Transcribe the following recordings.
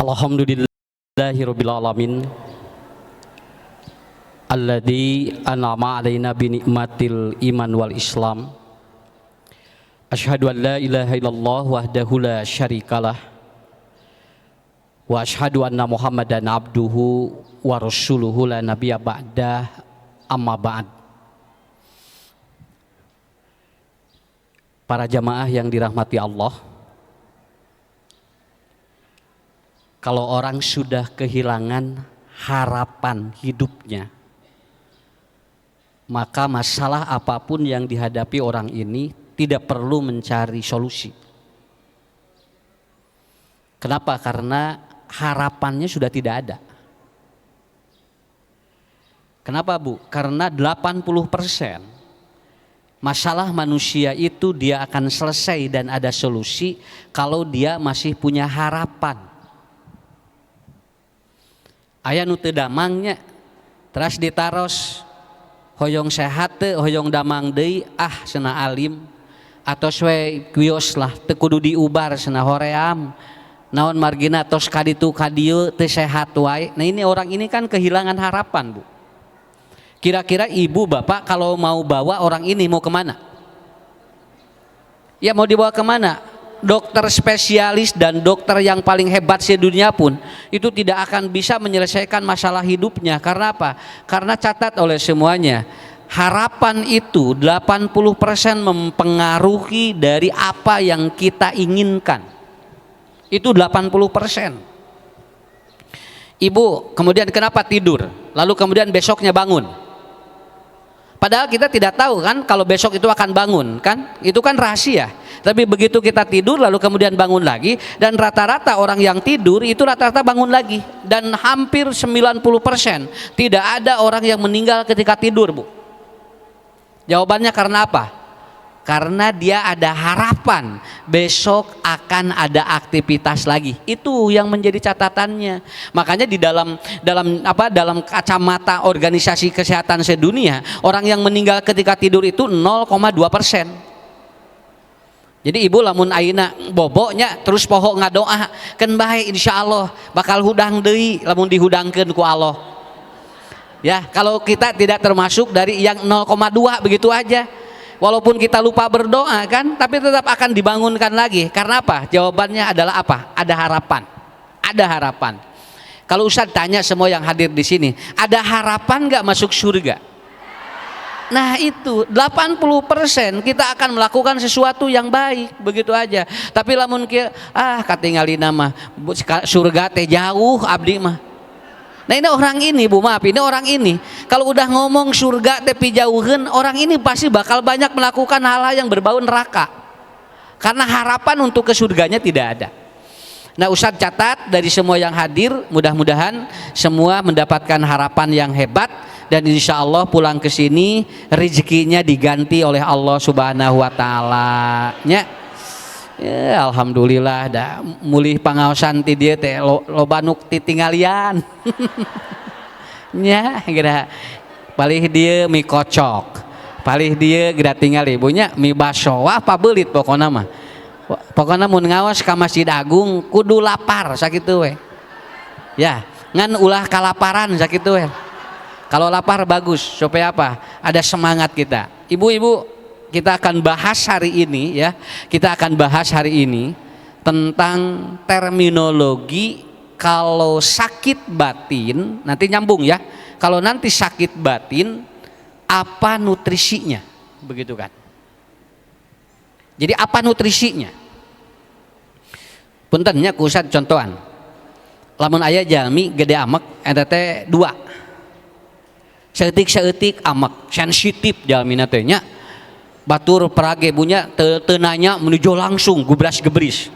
Alhamdulillahirabbil alamin alladzi an'ama alaina bi nikmatil iman wal islam. Asyhadu an la ilaha illallah wahdahu la syarikalah wa asyhadu anna Muhammadan abduhu wa rasuluhu la nabiyya ba'dah, amma ba'd. Para jamaah yang dirahmati Allah, kalau orang sudah kehilangan harapan hidupnya, maka masalah apapun yang dihadapi orang ini tidak perlu mencari solusi. Kenapa? Karena harapannya sudah tidak ada. Kenapa, Bu? Karena 80% masalah manusia itu dia akan selesai dan ada solusi kalau dia masih punya harapan. Aya nu teu damangnya, teras ditaros hoyong sehat teu, hoyong damang deui, ah cenah alim atos we kios lah, teu kudu diubar cenah hoream. Naon margina tos kaditu kadieu teu sehat wae. Nah, ini orang ini kan kehilangan harapan, Bu. Kira-kira ibu bapak kalau mau bawa orang ini mau kemana? Ya mau dibawa kemana? Dokter spesialis dan dokter yang paling hebat sedunia pun itu tidak akan bisa menyelesaikan masalah hidupnya. Karena apa? Karena catat oleh semuanya, harapan itu 80% mempengaruhi dari apa yang kita inginkan. Itu 80%. Ibu kemudian kenapa tidur? Lalu kemudian besoknya bangun. Padahal kita tidak tahu kan kalau besok itu akan bangun kan? Itu kan rahasia. Tapi begitu kita tidur lalu kemudian bangun lagi, dan rata-rata orang yang tidur itu rata-rata bangun lagi, dan hampir 90% tidak ada orang yang meninggal ketika tidur, Bu. Jawabannya karena apa? Karena dia ada harapan besok akan ada aktivitas lagi. Itu yang menjadi catatannya. Makanya di dalam dalam apa dalam kacamata organisasi kesehatan sedunia, orang yang meninggal ketika tidur itu 0,2%. Jadi ibu lamun ayeuna boboknya terus poho ngadoa, keun bae, insyaallah bakal hudang deui lamun dihudangkeun ku Allah. Ya, kalau kita tidak termasuk dari yang 0,2, begitu aja. Walaupun kita lupa berdoa kan, tapi tetap akan dibangunkan lagi. Karena apa? Jawabannya adalah apa? Ada harapan. Ada harapan. Kalau Ustadz tanya semua yang hadir di sini, ada harapan nggak masuk surga? Nah itu 80% kita akan melakukan sesuatu yang baik, begitu aja. Tapi lamun kieu, ah katingalina mah surga teh jauh abdi mah. Nah, ini orang ini, Bu, maaf, ini orang ini kalau udah ngomong surga teh pijauheun, orang ini pasti bakal banyak melakukan hal-hal yang berbau neraka. Karena harapan untuk ke surganya tidak ada. Nah, Ustadz catat dari semua yang hadir, mudah-mudahan semua mendapatkan harapan yang hebat dan insya Allah pulang ke sini rezekinya diganti oleh Allah Subhanahu wa taala. Ya. Ya, alhamdulillah dah mulih pangaosan ti dieu teh loba nu titinggalian. Nya geura palih dieu mie kocok. Palih dieu geura tingali ibunya mie baso. Wah, pabelit pokona mah. Pokona mun ngaos ka Masjid Agung kudu lapar sakitu we. Ya, ngan ulah kalaparan sakitu we. Kalau lapar bagus, supaya apa? Ada semangat kita. Ibu-ibu, kita akan bahas hari ini ya. Kita akan bahas hari ini tentang terminologi kalau sakit batin, nanti nyambung ya. Kalau nanti sakit batin, apa nutrisinya? Begitu kan? Jadi apa nutrisinya? Punten nya ku Ustad contohan. Lamun aya jalmi gede amek eta teh dua. Saeutik-saeutik amek, sensitif jalmina teh nya. Batur parage punya teu nanya menuju langsung gubras gebris.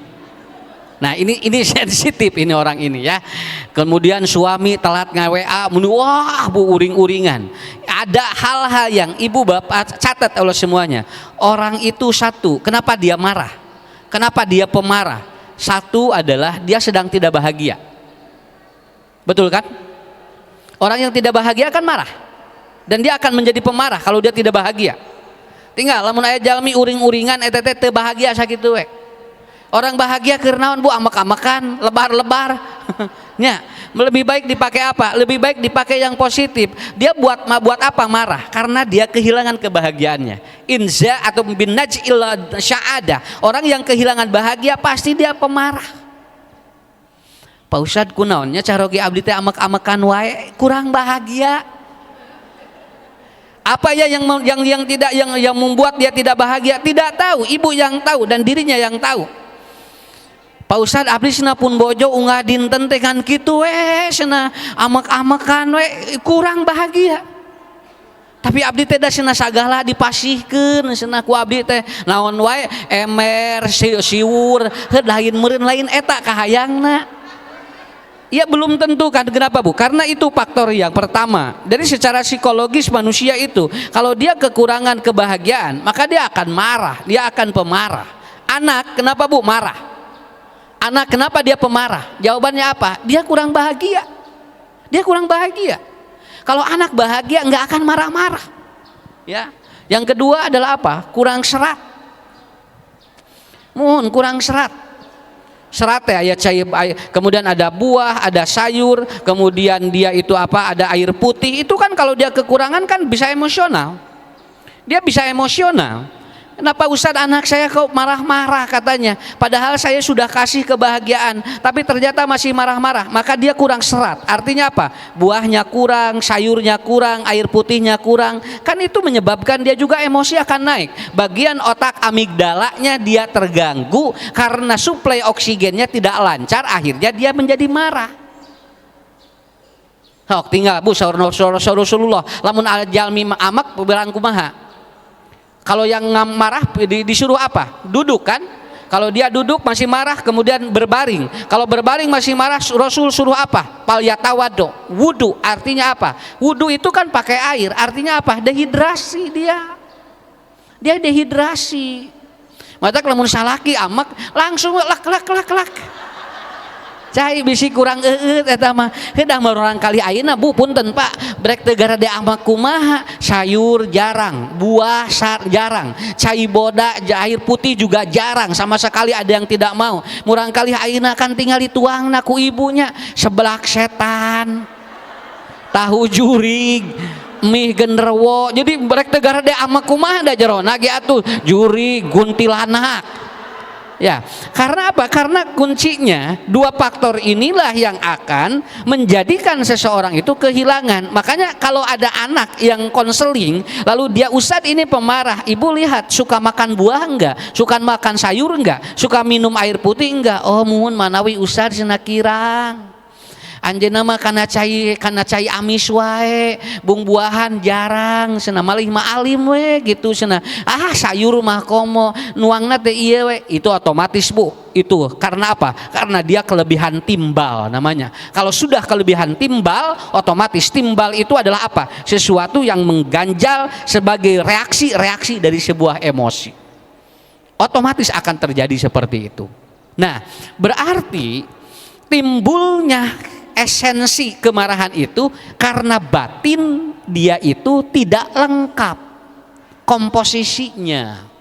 Nah, ini sensitif ini orang ini ya. Kemudian suami telat nge-WA, wah bu uring-uringan. Ada hal-hal yang ibu bapak catat oleh semuanya. Orang itu satu, kenapa dia marah? Kenapa dia pemarah? Satu adalah dia sedang tidak bahagia. Betul kan? Orang yang tidak bahagia akan marah. Dan dia akan menjadi pemarah kalau dia tidak bahagia. Tinggal lamun aya jalmi uring-uringan eta teh teu bahagia sakitu we. Orang bahagia keur naon, Bu, amek-amekan, lebar-lebar. Ya, lebih baik dipakai apa? Lebih baik dipakai yang positif. Dia buat buat apa marah? Karena dia kehilangan kebahagiaannya. Inza atau bin illa sya'adah. Orang yang kehilangan bahagia pasti dia pemarah. Pak Ustad, kunaon nya carogi abdi teh amek-amekan wae? Kurang bahagia. Apa ya yang tidak yang membuat dia tidak bahagia? Tidak tahu, ibu yang tahu dan dirinya yang tahu. Pak Ustad, abdi cenah pun bojo unggal dinten teh kan kitu we cenah, amek-amekan we, kurang bahagia. Tapi abdi teh da cenah sagala dipasihkeun cenah ku abdi teh, naon wae, ember siwur, heuh, lain meureun, lain eta kahayangna. Ya belum tentu kan. Kenapa, Bu? Karena itu faktor yang pertama. Jadi secara psikologis manusia itu kalau dia kekurangan kebahagiaan, maka dia akan marah, dia akan pemarah. Anak kenapa, Bu, marah? Anak kenapa dia pemarah? Jawabannya apa? Dia kurang bahagia. Dia kurang bahagia. Kalau anak bahagia nggak akan marah-marah. Ya. Yang kedua adalah apa? Kurang serat. Mohon kurang serat. Serat ya, ayat cair, kemudian ada buah, ada sayur, kemudian dia itu apa? Ada air putih. Itu kan kalau dia kekurangan kan bisa emosional. Dia bisa emosional. Kenapa, Ustadz, anak saya kok marah-marah katanya? Padahal saya sudah kasih kebahagiaan, tapi ternyata masih marah-marah. Maka dia kurang serat. Artinya apa? Buahnya kurang, sayurnya kurang, air putihnya kurang. Kan itu menyebabkan dia juga emosi akan naik. Bagian otak amigdalanya dia terganggu karena suplai oksigennya tidak lancar, akhirnya dia menjadi marah. Sok tingal, Bu, saur Rasulullah, lamun jalmi ambek berang kumaha? Kalau yang marah disuruh apa? Duduk kan? Kalau dia duduk masih marah, kemudian berbaring. Kalau berbaring masih marah, Rasul suruh apa? فليتوضأ. Wudu artinya apa? Wudu itu kan pakai air, artinya apa? Dehidrasi dia. Dia dehidrasi. Maka lamun salaki ambek langsung lak lak lak lak. Cai bisi kurang eueut eta mah. Heudah murangkalih ayeuna, Bu, punten, Pak, brek teu garede ambek kumaha? Sayur jarang, buah jarang, cai boda, air putih juga jarang, sama sekali ada yang tidak mau. Murangkalih ayeuna kan tinggal dituangna ku ibunya, seblak setan, tahu jurig, mie genderuwo. Jadi brek teu garede ambek kumaha, da jerona ge atuh jurig, kuntilanak. Ya, karena apa? Karena kuncinya dua faktor inilah yang akan menjadikan seseorang itu kehilangan. Makanya kalau ada anak yang konseling, lalu dia, "Ustadz, ini pemarah," ibu lihat suka makan buah enggak, suka makan sayur enggak, suka minum air putih enggak. "Oh, muhun manawi, Ustadz," cenah, "kirang. Anjeunna mah kana cai amis wae, buah-buahan jarang cenah, malih mah alim we gitu cenah. Ah, sayur mah komo nuangna teh ieu we." Itu otomatis, Bu. Itu karena apa? Karena dia kelebihan timbal namanya. Kalau sudah kelebihan timbal, otomatis timbal itu adalah apa? Sesuatu yang mengganjal sebagai reaksi-reaksi dari sebuah emosi. Otomatis akan terjadi seperti itu. Nah, berarti timbulnya esensi kemarahan itu karena batin dia itu tidak lengkap komposisinya.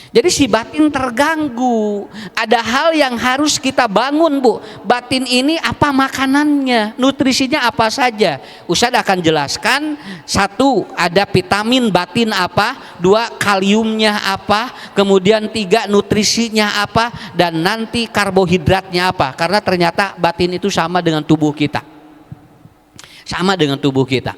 Jadi si batin terganggu. Ada hal yang harus kita bangun, Bu. Batin ini apa makanannya, nutrisinya apa saja. Ustadz akan jelaskan. Satu, ada vitamin batin apa. Dua, kaliumnya apa. Kemudian tiga, nutrisinya apa. Dan nanti karbohidratnya apa. Karena ternyata batin itu sama dengan tubuh kita. Sama dengan tubuh kita.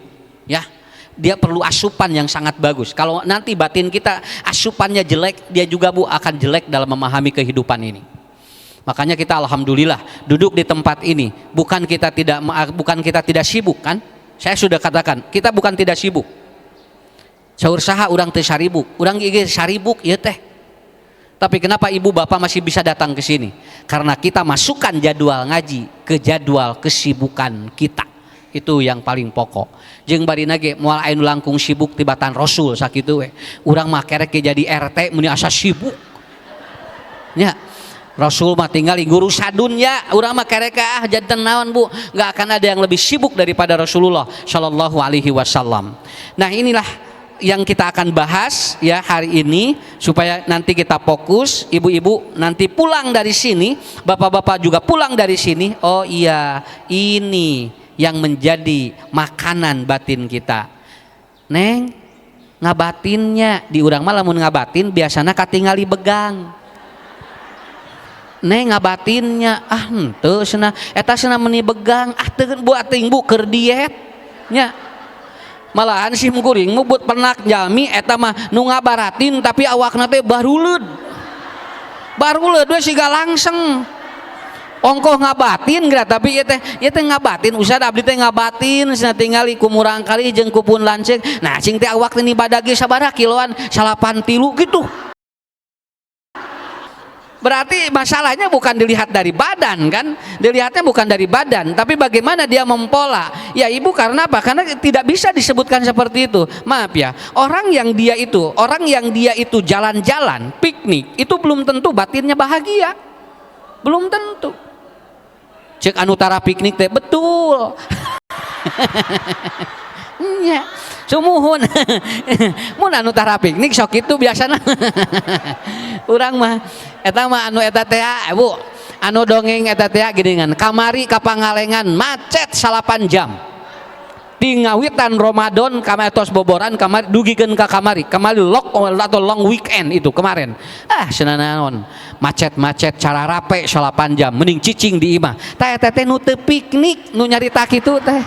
Ya, dia perlu asupan yang sangat bagus. Kalau nanti batin kita asupannya jelek, dia juga, Bu, akan jelek dalam memahami kehidupan ini. Makanya kita alhamdulillah duduk di tempat ini, bukan kita tidak sibuk kan? Saya sudah katakan, kita bukan tidak sibuk. Saur saha urang teu saribuk, urang ge saribuk ieu teh. Tapi kenapa ibu bapak masih bisa datang ke sini? Karena kita masukkan jadwal ngaji ke jadwal kesibukan kita. Itu yang paling pokok. Jeung barina ge moal aya nu langkung sibuk tibatan Rasul sakitu we. Urang mah kerek ge jadi RT meuni asa sibuk. Nya. Rasul mah tinggal guru sadunya, urang mah kerek ah janten naon, Bu, nggak akan ada yang lebih sibuk daripada Rasulullah Shallallahu Alaihi Wasallam. Nah, inilah Yang kita akan bahas ya hari ini supaya nanti kita fokus, ibu-ibu nanti pulang dari sini, bapak-bapak juga pulang dari sini, oh iya, ini yang menjadi makanan batin kita. Neng, ngabatinnya di urang mah lamun ngabatin biasanya katingali begang. Neng, ngabatinnya? Ah, henteu cenah, eta cenah meuni begang. Ah, teu buat ting, Bu, keur diet nya. Malahan sim kuring mah buat penak jalmi eta mah nu ngabaratin tapi awakna teh baruleud, baruleud we siga langseng. Ongkoh ngabatin geura, tapi ieu teh ngabatin, Ustaz, abdi teh ngabatin cenah, tingali ku murang kali jeung ku pun lanceuk. Nah, cing teh awak teh badagi sabaraha kiloan, 83 gitu. Berarti masalahnya bukan dilihat dari badan kan? Dilihatnya bukan dari badan, tapi bagaimana dia mempola. Ya Ibu, karena apa? Karena tidak bisa disebutkan seperti itu. Maaf ya, orang yang dia itu jalan-jalan, piknik, itu belum tentu batinnya bahagia. Belum tentu. Cek anu tara piknik teh betul. Nya, sumuhun. Mun anu tara piknik sok itu biasana. Urang mah eta mah anu eta teh, Bu, anu dongeng eta teh geuningan kamari ka Pangalengan macet 8 jam. Di ngawitan Ramadan kamari tos boboran kamari dugikeun ka kamari. Kamari lock atau long weekend itu kemarin. Ah, cenah naon? Macet-macet cara rape 8 jam, mending cicing di imah. Tah, eta teh nu teu piknik nu nyarita kitu teh.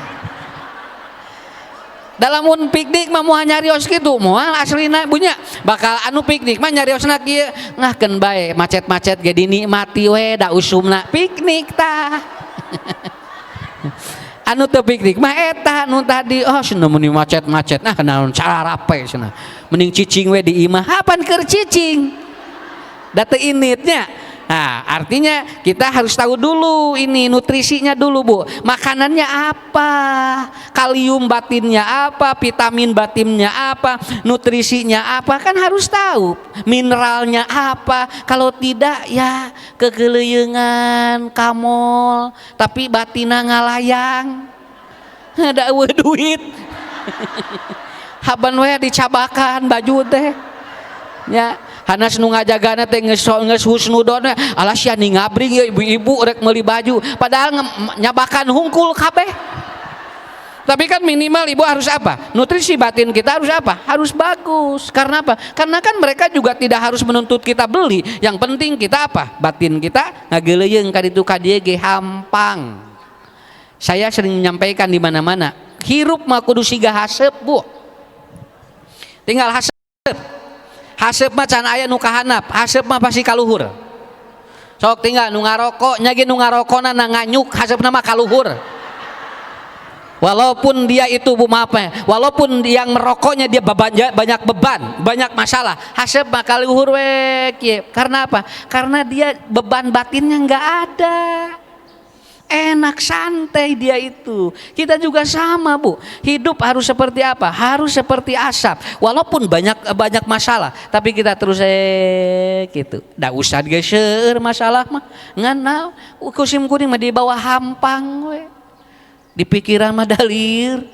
Dalam mun piknik mah moal nyarios kitu, moal aslina bunya. Bakal anu piknik mah nyariosna kieu, ngahkeun bae macet-macet ge dinikmati we, da usumna piknik tah. Anu teu piknik mah eta nu tadi, oh cenah meuni macet-macet, nah naon cara rape cenah, mending cicing we di imah. Apan keur cicing da teu inditnya. Nah, artinya kita harus tahu dulu ini nutrisinya dulu, Bu. Makanannya apa? Kalium batinnya apa? Vitamin batinnya apa? Nutrisinya apa? Kan harus tahu. Mineralnya apa? Kalau tidak ya kekeleyengan, ka mall, tapi batina ngalayang. Ada duit. Haban we dicabakan baju teh. Ya, hanas nu ngajagana teh geus geus husnudon, alah sia ngabring ya ibu-ibu rek meuli baju, padahal nyabakan hungkul kabeh. Tapi kan minimal Ibu harus apa? Nutrisi batin kita harus apa? Harus bagus. Karena apa? Karena kan mereka juga tidak harus menuntut kita beli. Yang penting kita apa? Batin kita ngageleuyeung ka ditu ka dieu ge hampang. Saya sering menyampaikan di mana-mana, hirup mah kudu siga haseup, Bu. Tinggal haseup. Haseup mah can aya nu kahanap, haseup mah pasti kaluhur. Sok tinggal nu ngarokok nya ge, nu ngarokona na nganyuk, haseupna mah kaluhur. Walaupun dia itu, Bu, maaf ya, walaupun yang merokoknya dia banyak beban, banyak masalah, haseup mah kaluhur we kieu. Karena apa? Karena dia beban batinnya nggak ada. Enak santai dia itu. Kita juga sama, Bu. Hidup harus seperti apa? Harus seperti asap. Walaupun banyak banyak masalah, tapi kita terus gitu. Da usah geser masalah mah. Ngan naon? Ku sim kuring mah dibawa hampang we. Di pikiran mah dalir.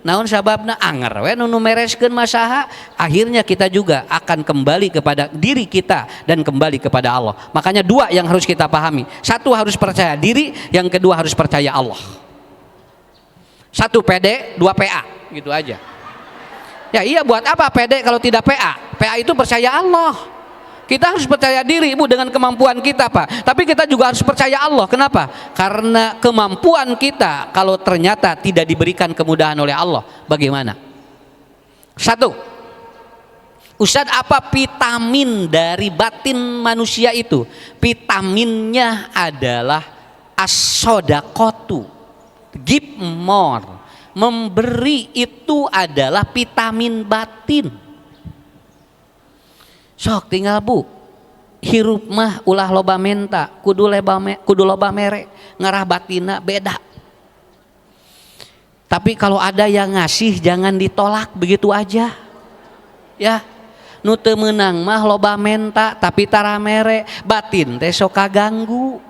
Naon sababna? Anger we nu mereskeun masaha. Akhirnya kita juga akan kembali kepada diri kita dan kembali kepada Allah. Makanya dua yang harus kita pahami. Satu, harus percaya diri, yang kedua harus percaya Allah. Satu PD, dua PA, gitu aja. Ya iya, buat apa PD kalau tidak PA? PA itu percaya Allah. Kita harus percaya diri, Ibu, dengan kemampuan kita, Pak. Tapi kita juga harus percaya Allah. Kenapa? Karena kemampuan kita kalau ternyata tidak diberikan kemudahan oleh Allah, bagaimana? Satu. Ustadz, apa vitamin dari batin manusia itu? Vitaminnya adalah as-sodaqotu. Give more. Memberi itu adalah vitamin batin. Sok tinggal, Bu, hirup mah ulah loba menta, kudu loba mere, ngarah batina beda. Tapi kalau ada yang ngasih jangan ditolak begitu aja. Ya, nu teu meunang mah loba menta tapi tara mere, batin teh sok kaganggu.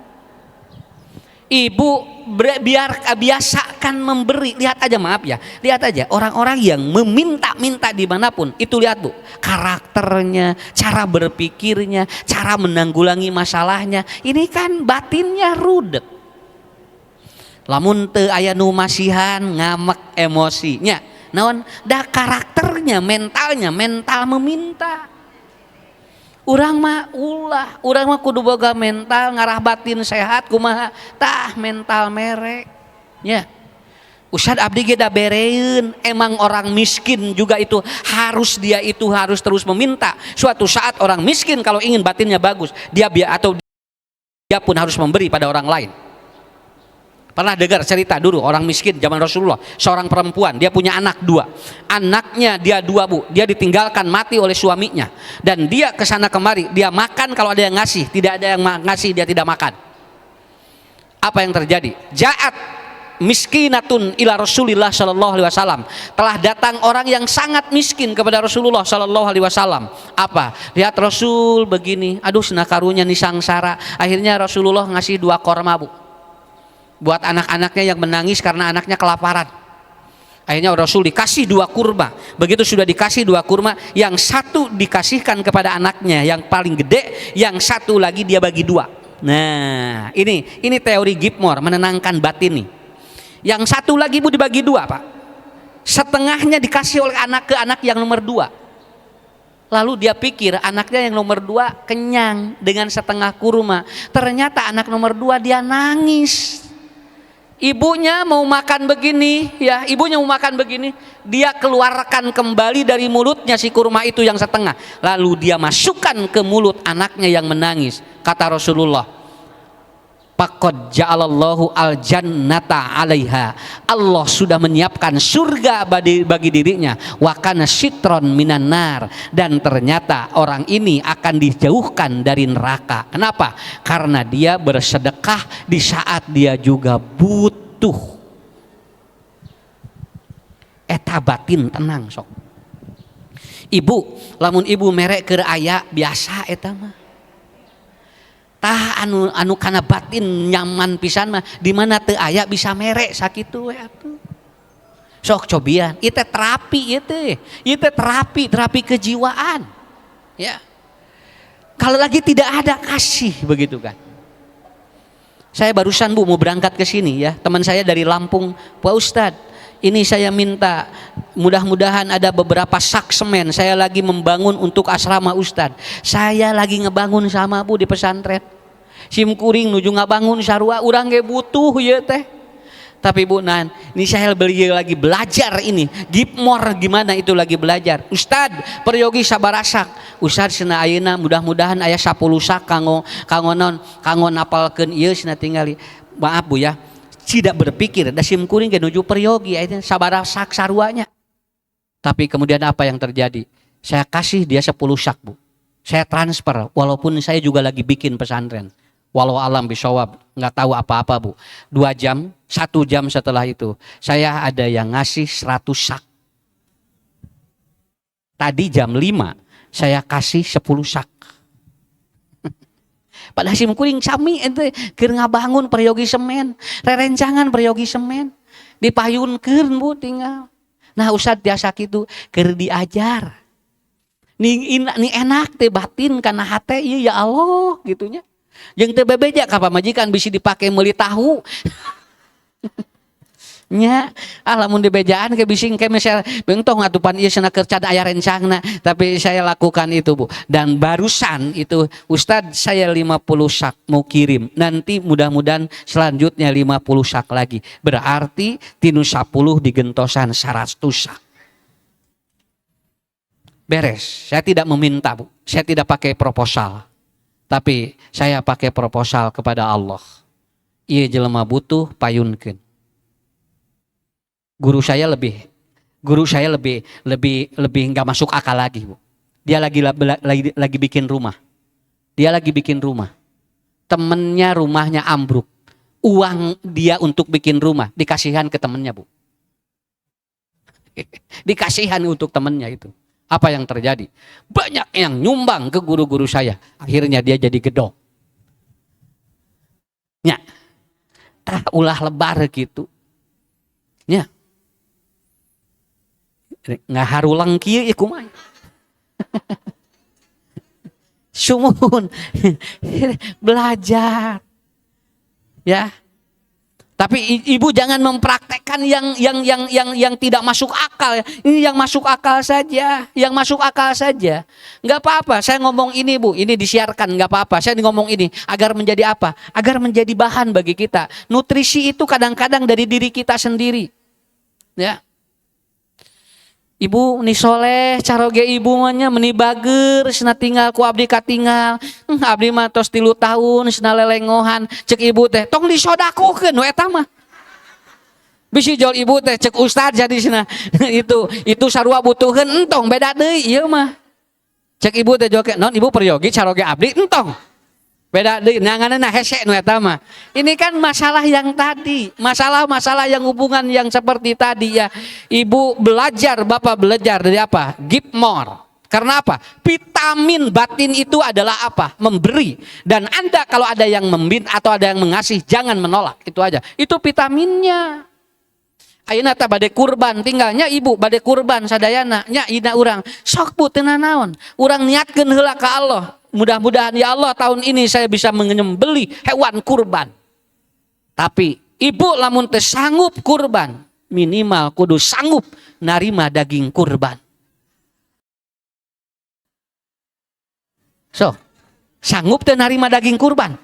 Ibu biar biasakan memberi. Lihat aja, maaf ya, lihat aja orang-orang yang meminta-minta dimanapun itu, lihat, Bu, karakternya, cara berpikirnya, cara menanggulangi masalahnya. Ini kan batinnya rudet. Lamun teu aya nu masihan, ngamek, emosinya. Naon dah? Karakternya, mentalnya mental meminta. Urang mah ulah, urang mah kudu boga mental ngarah batin sehat. Kumaha tah mental mere ya? Ustad, abdi ge da bereun. Emang orang miskin juga itu harus, dia itu harus terus meminta. Suatu saat orang miskin kalau ingin batinnya bagus, dia biar atau dia pun harus memberi pada orang lain. Pernah dengar cerita dulu orang miskin zaman Rasulullah, seorang perempuan, dia punya anak dua. Anaknya dia dua, Bu, dia ditinggalkan mati oleh suaminya dan dia ke sana kemari, dia makan kalau ada yang ngasih, tidak ada yang ngasih, dia tidak makan. Apa yang terjadi? جاءت مسكينة إلى رسول الله صلى الله عليه وسلم. Telah datang orang yang sangat miskin kepada Rasulullah صلى الله عليه وسلم. Apa? Lihat Rasul begini, aduh, cenah, karunya nih sangsara. Akhirnya Rasulullah ngasih dua korma, Bu, buat anak-anaknya yang menangis karena anaknya kelaparan. Akhirnya Rasul dikasih dua kurma. Begitu sudah dikasih dua kurma, yang satu dikasihkan kepada anaknya yang paling gede, yang satu lagi dia bagi dua. Nah, ini teori give more, menenangkan batin nih. Yang satu lagi, Bu, dibagi dua, Pak. Setengahnya dikasih oleh anak ke anak yang nomor dua. Lalu dia pikir anaknya yang nomor dua kenyang dengan setengah kurma. Ternyata anak nomor dua dia nangis. Ibunya mau makan begini, ya, ibunya mau makan begini, dia keluarkan kembali dari mulutnya si kurma itu yang setengah. Lalu dia masukkan ke mulut anaknya yang menangis. Kata Rasulullah, فقد جعل الله الجنة عليها. Allah sudah menyiapkan surga bagi dirinya. وكان سترا من النار. Dan ternyata orang ini akan dijauhkan dari neraka. Kenapa? Karena dia bersedekah di saat dia juga butuh. Eta batin tenang sok. Ibu, lamun ibu mere keur aya, biasa eta mah. Tah, anu anu kana batin nyaman pisan mah di mana teu aya bisa mere sakitu we atuh. Sok cobian, itu terapi, itu terapi, terapi kejiwaan. Ya. Kalau lagi tidak ada, kasih begitu kan. Saya barusan, Bu, mau berangkat ke sini ya, teman saya dari Lampung, "Pak Ustadz, ini saya minta mudah-mudahan ada beberapa sak semen. Saya lagi membangun untuk asrama Ustadz." Saya lagi ngebangun sama, Bu, di pesantren. Sim kuring nuju ngabangun sarua, urang ge butuh ya teh. Tapi Bu Nan, ini saya beli lagi belajar ini. Give more gimana itu lagi belajar. "Ustad, peryogi sabaraha sak?" "Ustad," cenah, "ayeuna mudah-mudahan aya 10 sak kanggo kanggo non kanggo napalkeun ieu," cenah tingali. Maaf, Bu, ya. Tidak berpikir da sim kuring ge nuju peryogi ayeuna sabaraha sak saruanya. Tapi kemudian apa yang terjadi? Saya kasih dia 10 sak, Bu. Saya transfer walaupun saya juga lagi bikin pesantren. والله أعلم بالصواب, nggak tahu apa-apa, Bu. 2 jam, satu jam setelah itu, saya ada yang ngasih 100 sak. Tadi jam 5 saya kasih 10 sak. Pada sim kuring sami ente keur ngabangun peryogi semen, rerencangan peryogi semen, dipayunkeun, Bu, tinggal. Nah, Ustad biasa gitu keur diajar. Nih, nih enak teh batin karena hate iya, ya Allah gitunya. Jeung teu bebeja ka pamajikan, bisi dipake meuli tahu. Nya, ah, lamun dibejaan ke bising ke misal bentong atupan ieu cenah keur aya rencangna, tapi saya lakukan itu, Bu. Dan barusan itu, "Ustad, saya 50 sak mau kirim. Nanti mudah-mudahan selanjutnya 50 sak lagi." Berarti tinu 10 digentosan 100 sak. Beres. Saya tidak meminta, Bu. Saya tidak pakai proposal. Tapi saya pakai proposal kepada Allah. Ieu jelema butuh, payunkeun. Guru saya lebih lebih lebih nggak masuk akal lagi, Bu. Dia lagi bikin rumah. Dia lagi bikin rumah. Temennya rumahnya ambruk. Uang dia untuk bikin rumah dikasihan ke temennya, Bu. Dikasihan untuk temennya itu. Apa yang terjadi? Banyak yang nyumbang ke guru-guru saya. Akhirnya dia jadi gedong. Ya. Tah, ulah lebar gitu. Nya. Ngaharulang kieu ieu kumaha? Sumuhun belajar. Ya. Tapi ibu jangan mempraktekkan yang tidak masuk akal. Ini yang masuk akal saja, yang masuk akal saja. Nggak apa-apa. Saya ngomong ini, Bu, ini disiarkan nggak apa-apa. Saya ngomong ini agar menjadi apa? Agar menjadi bahan bagi kita. Nutrisi itu kadang-kadang dari diri kita sendiri. Ya. Ibu ni soleh, caroge ibu mah nya meni bager, cenah tinggal ku abdi katinggal. Abdi mah tos 3 tahun cenah lelengohan. Cek ibu teh, tong disodakohkeun we eta mah. Bisi jol ibu teh cek ustad jadi cenah itu sarua butuheun, entong, beda deui ieu mah. Cek ibu teh jol non ibu peryogi caroge abdi, entong. Beda deui nyanganna hese nu eta mah. Ini kan masalah yang tadi, masalah-masalah yang hubungan yang seperti tadi ya. Ibu belajar, bapak belajar dari apa? Give more. Karena apa? Vitamin batin itu adalah apa? Memberi. Dan Anda kalau ada yang membin atau ada yang mengasih, jangan menolak. Itu aja. Itu vitaminnya. Ayeuna tah bade kurban, tinggalnya ibu bade kurban sadayana nya ina urang. Sok, Bu, teu naon. Urang niatkeun heula ka Allah. Mudah-mudahan ya Allah tahun ini saya bisa menyembelih hewan kurban. Tapi ibu lamun teu sanggup kurban, minimal kudu sanggup narima daging kurban. So, sanggup teu narima daging kurban?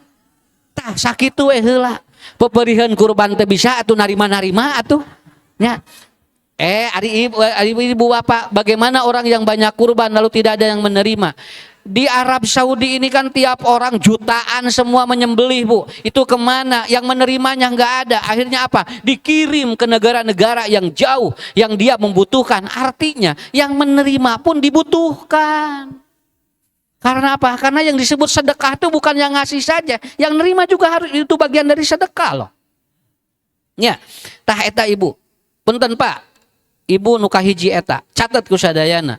Tah, sakitu we heula. Peperihan kurban teu bisa atuh narima-narima atuh. Nya. Eh, ari ibu bapak, bagaimana orang yang banyak kurban lalu tidak ada yang menerima? Di Arab Saudi ini kan tiap orang jutaan semua menyembelih, Bu. Itu kemana? Yang menerimanya nggak ada. Akhirnya apa? Dikirim ke negara-negara yang jauh, yang dia membutuhkan. Artinya yang menerima pun dibutuhkan. Karena apa? Karena yang disebut sedekah itu bukan yang ngasih saja, yang nerima juga harus, itu bagian dari sedekah loh. Ya, tah eta, ibu. Punten, Pak. Ibu nu kahiji eta, catat ku sadayana.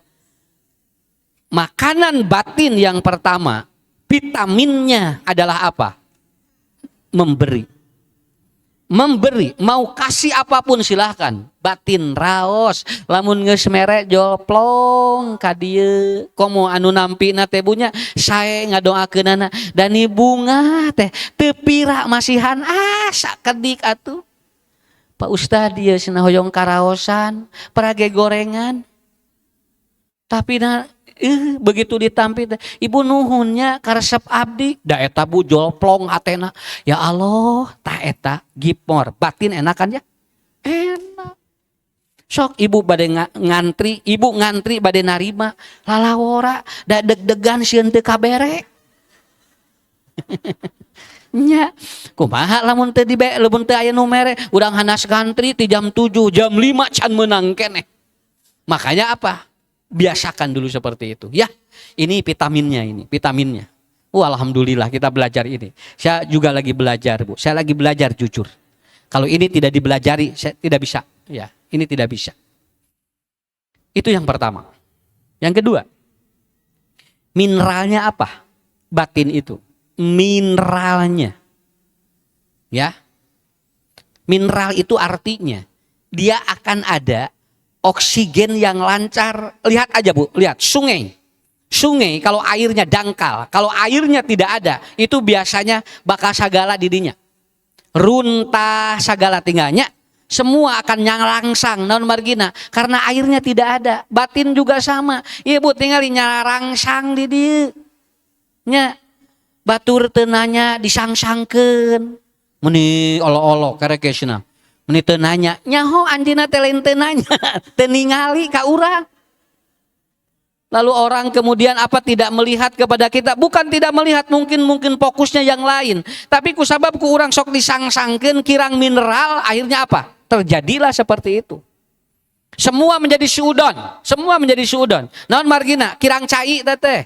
Makanan batin yang pertama, vitaminnya adalah apa? Memberi. Memberi, mau kasih apapun silahkan. Batin raos, lamun geus mere jol plong ka dieu. Komo anu nampina teh bunya sae ngadoakeunana dan bungah teh teu pira masihan, ah, sakedik atuh. Pak Ustad ieu cenah hoyong karaosan, parage gorengan. Tapi nah, begitu ditampi teh, ibu nuhunnya karesep abdi, da eta, Bu, jolplong hatena. Ya Allah, tah eta give more, batin enak kan ya? Enak. Sok ibu bade ngantri, ibu ngantri bade narima, lalawora, da deg-degan sieun teu kabere. Nya, kumaha lamun teu dibe, lamun teu aya nu mere, urang hanas ngantri ti jam 7, jam 5 can meunang keneh. Makanya apa? Biasakan dulu seperti itu. Ya, ini vitaminnya ini, vitaminnya. Wah, alhamdulillah kita belajar ini. Saya juga lagi belajar, Bu. Saya lagi belajar jujur. Kalau ini tidak dibelajari, saya tidak bisa. Ya, ini tidak bisa. Itu yang pertama. Yang kedua, mineralnya apa? Batin itu. Mineralnya. Ya. Mineral itu artinya dia akan ada oksigen yang lancar. Lihat aja, Bu, lihat sungai. Sungai kalau airnya dangkal, kalau airnya tidak ada, itu biasanya bakal sagala didinya. Runtah sagala tinggalnya, semua akan nyarangsang naon margina? Karena airnya tidak ada. Batin juga sama. Ibu tinggal nyarangsang di dieu. Nya batur teu nanya disangsangkeun. Meni olo-olo kerek cenah. Meni teu nanya, nyaho anjeunna teh lain teu nanya, teu ningali ka urang. Lalu orang kemudian apa, tidak melihat kepada kita? Bukan tidak melihat, mungkin mungkin fokusnya yang lain. Tapi kusabab ku urang sok disangsangkeun kirang mineral, akhirnya apa? Terjadilah seperti itu. Semua menjadi suudon, semua menjadi suudon. Naon margina? Kirang cai teh.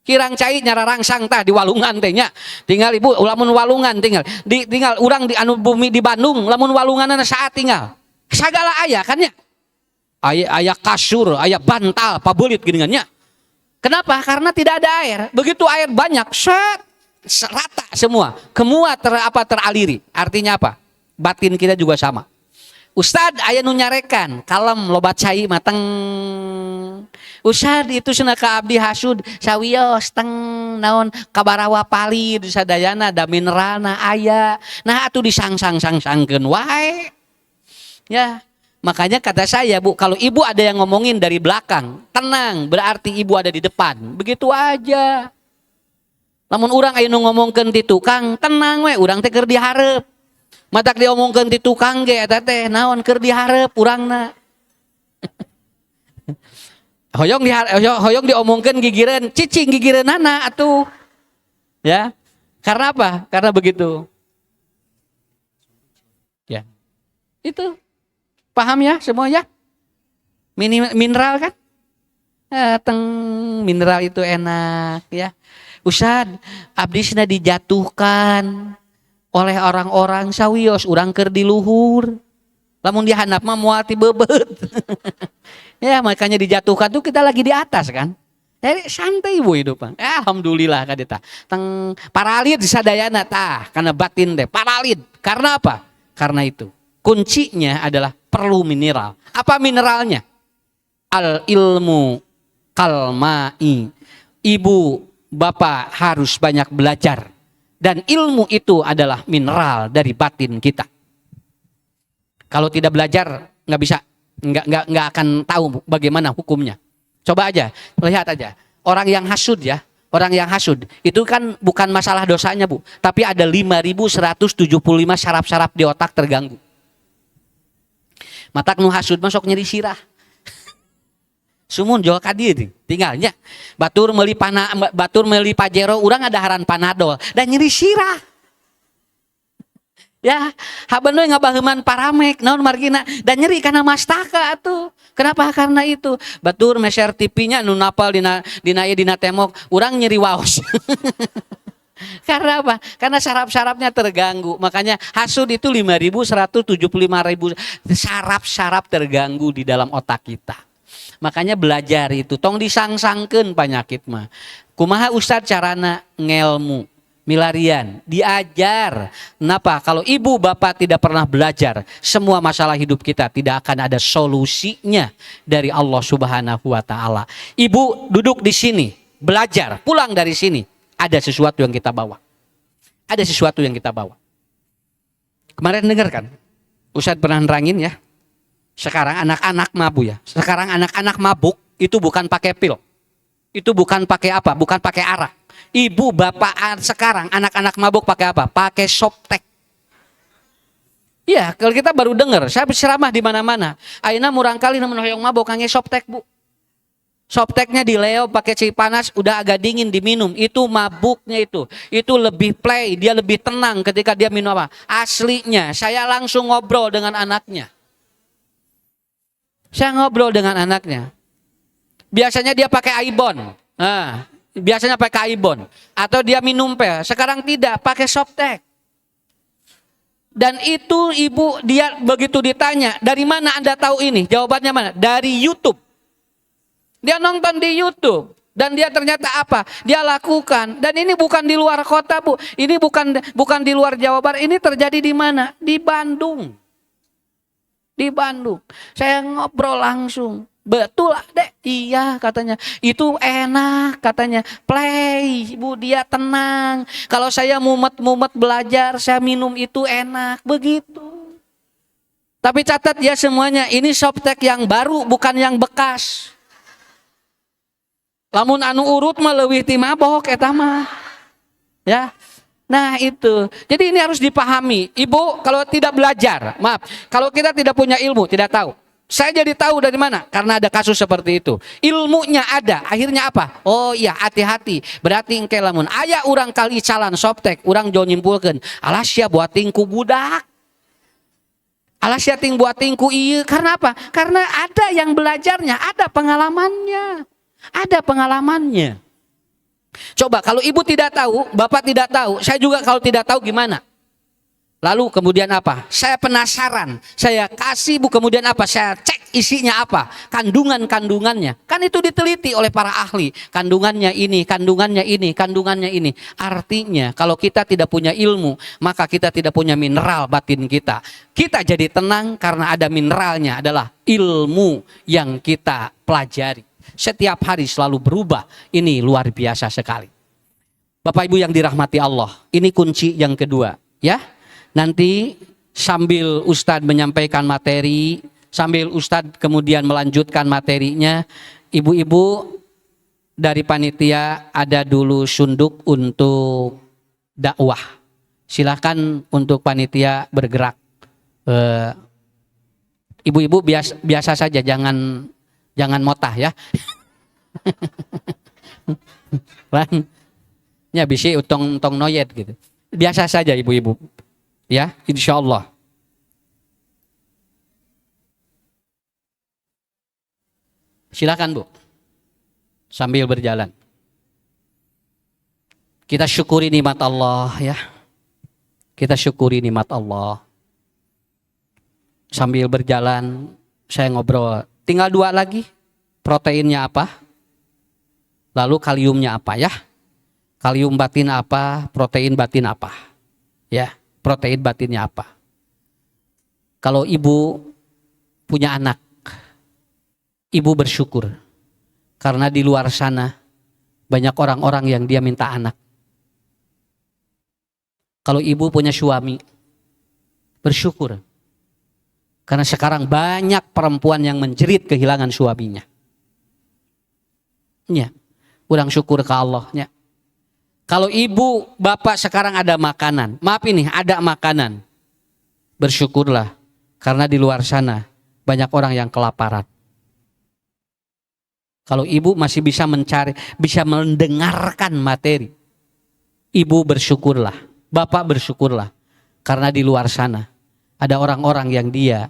Kirang cai nyararangsang tah di walungan teh nya. Tinggal ibu lamun walungan tinggal di tinggal urang di anu bumi di Bandung lamun walunganna saat tinggal. Sagala aya kan nya. Aya, aya kasur, aya bantal, pabelit gini nya. Kenapa? Karena tidak ada air. Begitu air banyak, set, Rata semua. Semua apa teraliri. Artinya apa? Batin kita juga sama. Ustad, aya nu nyarekan, kalem, loba cai mah teng. Ustad, itu cenah ka abdi hasud, sawios teng naon kabarawa palid sadayana da mineralna aya. Nah, atuh disangsang-sangsangkeun wae. Ya, makanya kata saya, Bu, kalau ibu ada yang ngomongin dari belakang, tenang, berarti ibu ada di depan. Begitu aja. Lamun urang aya nu ngomongkeun ti tukang, tenang we, urang teh keur dihareup. Matak diomongkeun ti tukang ge eta teh naon, keur dihareup urangna. Hoyong di hoyong diomongkeun gigireun, cicing gigireunana atuh. Ya. Karena apa? Karena begitu. Ya. Itu. Paham ya semua ya? Mineral kan? Eh, teng mineral itu enak ya. Ustad, abdi dijatuhkan oleh orang-orang, sawios urang keur di luhur. Lamun dihandap mah moal tibebeut. Ya, makanya dijatuhkan tuh kita lagi di atas kan. Jadi santai, Ibu, hidup. Eh, alhamdulillah kadeta. Teng paralid sadayana tah karena batin deh paralid. Karena apa? Karena itu. Kuncinya adalah perlu mineral. Apa mineralnya? Al ilmu kalmai. Ibu, bapak harus banyak belajar. Dan ilmu itu adalah mineral dari batin kita. Kalau tidak belajar nggak bisa, nggak akan tahu bagaimana hukumnya. Coba aja, lihat aja. Orang yang hasud ya, orang yang hasud itu kan bukan masalah dosanya, Bu, tapi ada 5175 saraf-saraf di otak terganggu. Matak nu hasud masuk nyeri sirah. Sumun jual ka dieu tinggalnya. Batur meuli pana, batur meuli Pajero, urang ngadaharan Panadol dan nyeri sirah. Ya, haben we ngabaheuman Paramex, naon margina dan nyeri karena mastaka atuh. Kenapa? Karena itu. Batur meser TV-nya nu napal dina dina ieu dina tembok, urang nyeri waos. Karena apa? Karena saraf-sarafnya terganggu. Makanya hasud itu 5175.000 saraf-saraf terganggu di dalam otak kita. Makanya belajar itu tong disangsangkeun penyakit mah. Kumaha, Ustad, carana ngelmu? Milarian, diajar. Kenapa? Kalau ibu bapak tidak pernah belajar, semua masalah hidup kita tidak akan ada solusinya dari Allah Subhanahu wa taala. Ibu duduk di sini, belajar, pulang dari sini, ada sesuatu yang kita bawa. Ada sesuatu yang kita bawa. Kemarin dengar kan? Ustadz pernah nerangin ya. Sekarang anak-anak mabuk ya. Sekarang anak-anak mabuk itu bukan pakai pil. Itu bukan pakai apa? Bukan pakai arak. Ibu bapak, sekarang anak-anak mabuk pakai apa? Pakai Softex. Iya, kalau kita baru dengar, saya ceramah di mana-mana. Ayeuna murangkalih lamun hoyong mabuk kangge Softex, Bu. Softexnya dileo pakai cai panas, udah agak dingin diminum. Itu mabuknya itu. Itu lebih play, dia lebih tenang ketika dia minum apa? Aslinya, saya langsung ngobrol dengan anaknya. Saya ngobrol dengan anaknya. Biasanya dia pakai Aibon. Nah, biasanya pakai Aibon atau dia minum pil. Sekarang tidak, pakai Softex. Dan itu ibu dia begitu ditanya, "Dari mana Anda tahu ini?" Jawabannya mana? Dari YouTube. Dia nonton di YouTube dan dia ternyata apa? Dia lakukan. Dan ini bukan di luar kota, Bu. Ini bukan bukan di luar Jawa Barat. Ini terjadi di mana? Di Bandung. Di Bandung. Saya ngobrol langsung. "Betul, Dek?" "Iya," katanya. "Itu enak," katanya. "Play, Bu, dia tenang. Kalau saya mumet-mumet belajar, saya minum itu enak." Begitu. Tapi catat ya semuanya, ini Softex yang baru, bukan yang bekas. Lamun anu urut mah leuwih ti mabok eta mah. Ya. Nah, itu. Jadi ini harus dipahami. Ibu kalau tidak belajar, maaf, kalau kita tidak punya ilmu, tidak tahu. Saya jadi tahu dari mana? Karena ada kasus seperti itu. Ilmunya ada, akhirnya apa? Oh iya, hati-hati. Berarti engke lamun aya urang kali calan Softex, urang jauh nyimpulkeun, alah sia buating ku budak. Alah sia ting buating ku ieu. Karena apa? Karena ada yang belajarnya, ada pengalamannya. Ada pengalamannya. Coba kalau ibu tidak tahu, bapak tidak tahu, saya juga kalau tidak tahu gimana? Lalu kemudian apa? Saya penasaran. Saya kasih, Bu, kemudian apa? Saya cek isinya apa? Kandungan-kandungannya. Kan itu diteliti oleh para ahli. Kandungannya ini, kandungannya ini, kandungannya ini. Artinya kalau kita tidak punya ilmu, maka kita tidak punya mineral batin kita. Kita jadi tenang karena ada mineralnya adalah ilmu yang kita pelajari. Setiap hari selalu berubah. Ini luar biasa sekali. Bapak Ibu yang dirahmati Allah, ini kunci yang kedua, ya. Nanti sambil Ustadz menyampaikan materi, sambil Ustadz kemudian melanjutkan materinya, ibu-ibu dari panitia ada dulu sunduk untuk dakwah. Silahkan untuk panitia bergerak. Ibu-ibu biasa, biasa saja, jangan jangan motah ya. Lan, ya bisi utong tong noyet gitu. Biasa saja, ibu-ibu. Ya, insya Allah. Silakan, Bu. Sambil berjalan. Kita syukuri nikmat Allah ya. Kita syukuri nikmat Allah. Sambil berjalan saya ngobrol. Tinggal dua lagi. Proteinnya apa? Lalu kaliumnya apa ya? Kalium batin apa? Protein batin apa? Ya, protein batinnya apa? Kalau ibu punya anak, ibu bersyukur. Karena di luar sana banyak orang-orang yang dia minta anak. Kalau ibu punya suami, bersyukur. Karena sekarang banyak perempuan yang menjerit kehilangan suaminya. Ya, kurang syukur ke Allah. Ya. Kalau ibu, bapak sekarang ada makanan, maaf ini ada makanan. Bersyukurlah karena di luar sana banyak orang yang kelaparan. Kalau ibu masih bisa mencari, bisa mendengarkan materi, ibu bersyukurlah, bapak bersyukurlah. Karena di luar sana ada orang-orang yang dia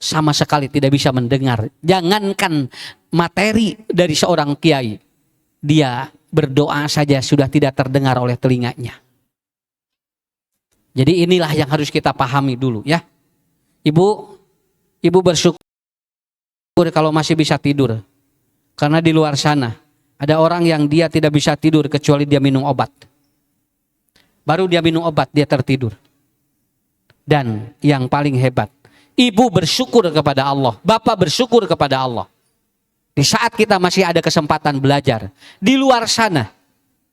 sama sekali tidak bisa mendengar. Jangankan materi dari seorang kiai, dia berdoa saja sudah tidak terdengar oleh telinganya. Jadi inilah yang harus kita pahami dulu ya. Ibu, ibu bersyukur kalau masih bisa tidur. Karena di luar sana ada orang yang dia tidak bisa tidur kecuali dia minum obat. Baru dia minum obat, dia tertidur. Dan yang paling hebat, ibu bersyukur kepada Allah, bapak bersyukur kepada Allah. Di saat kita masih ada kesempatan belajar, di luar sana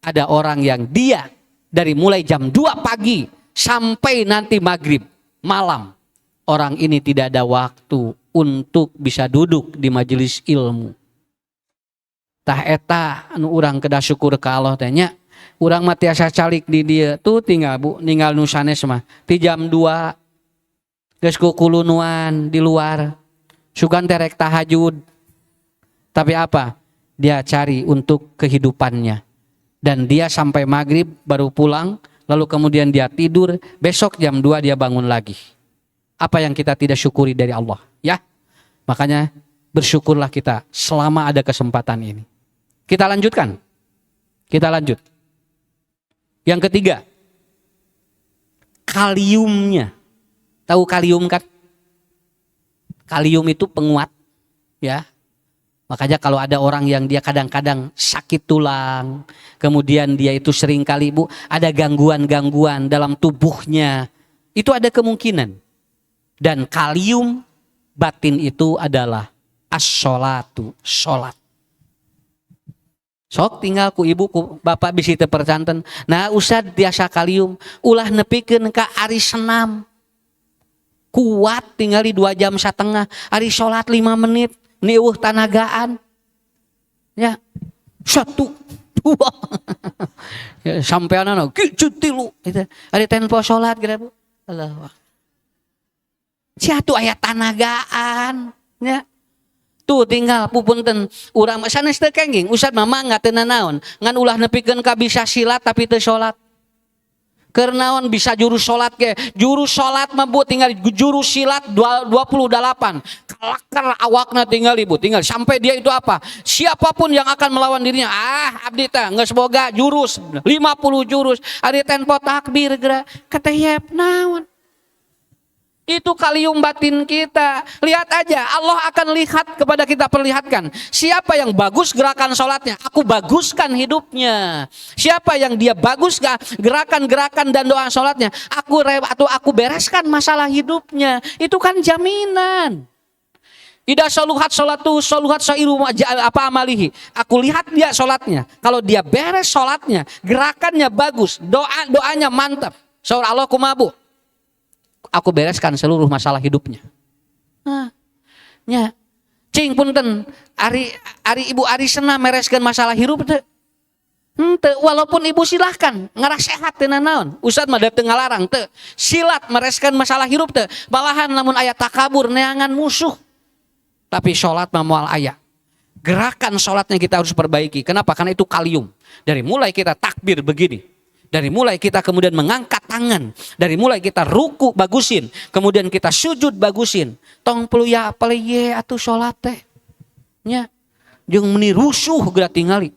ada orang yang dia dari mulai jam 2 pagi sampai nanti maghrib malam, orang ini tidak ada waktu untuk bisa duduk di majelis ilmu. Tah, eta anu urang kedah syukur ka Allah teh nya. Urang mah tiasa calik di dieu tuh, tinggal, Bu, ninggal nu sanes mah ti jam 2 geus kukulunuan di luar. Sugan teh rek tahajud. Tapi apa? Dia cari untuk kehidupannya. Dan dia sampai maghrib baru pulang, lalu kemudian dia tidur, besok jam 2 dia bangun lagi. Apa yang kita tidak syukuri dari Allah, ya? Makanya bersyukurlah kita selama ada kesempatan ini. Kita lanjutkan. Kita lanjut. Yang ketiga, kaliumnya. Tahu kalium kan? Kalium itu penguat, ya. Makanya kalau ada orang yang dia kadang-kadang sakit tulang, kemudian dia itu sering kali, Bu, ada gangguan-gangguan dalam tubuhnya, itu ada kemungkinan. Dan kalium batin itu adalah as-sholatu, sholat. Sok tinggal ku ibu ku bapak bisi teu percanten. Nah, Ustad tiasa kalium, ulah nepikeun ka ari senam. Kuat tinggali 2,5 jam, ari sholat 5 menit, niuh tanagaan. Ya, satu, dua. Ya, sampai anak gitu tilu. Gitu. Ari tempo sholat gitu, Bu. Allah. Siatu aya tanagaan. Ya. Tuh tinggal, punten, urang sanes teu kenging, Ustad mah mangga, teu nanaon, ngan ulah nepikeun ka bisa silat tapi teu salat. Keur naon bisa jurus salat ge? Jurus salat mah, Bu, tinggal jurus silat 28. Kalakar awakna tinggal, Ibu, tinggal sampai dia itu apa? Siapapun yang akan melawan dirinya, ah, abdi teh geus boga jurus 50 jurus. Ari tempo takbir geura keteyep naon? Itu kalium batin kita. Lihat aja, Allah akan lihat kepada kita, perlihatkan. Siapa yang bagus gerakan sholatnya, aku baguskan hidupnya. Siapa yang dia bagus gerakan-gerakan dan doa sholatnya, aku atau aku bereskan masalah hidupnya. Itu kan jaminan. إذا صلحت صلاته صلحت سائر apa عمله. Aku lihat dia sholatnya. Kalau dia beres sholatnya, gerakannya bagus, doa doanya mantap. Saur Allah kumaha, Bu? Aku bereskan seluruh masalah hidupnya. Nah, nya. Cing punten, ari ari ibu ari senam mereskan masalah hidup teu? Henteu, walaupun ibu silahkan ngarah sehat teu naon. Ustad mah teu ngalarang teu. Silat mereskan masalah hirup teu. Malahan lamun aya takabur neangan musuh. Tapi sholat mah moal aya. Gerakan sholatnya kita harus perbaiki. Kenapa? Karena itu kalium. Dari mulai kita takbir begini. Dari mulai kita kemudian mengangkat tangan. Dari mulai kita ruku bagusin. Kemudian kita sujud bagusin. Tong ya peleye atuh sholat teh. Nya. Jeung meni rusuh geura tingali.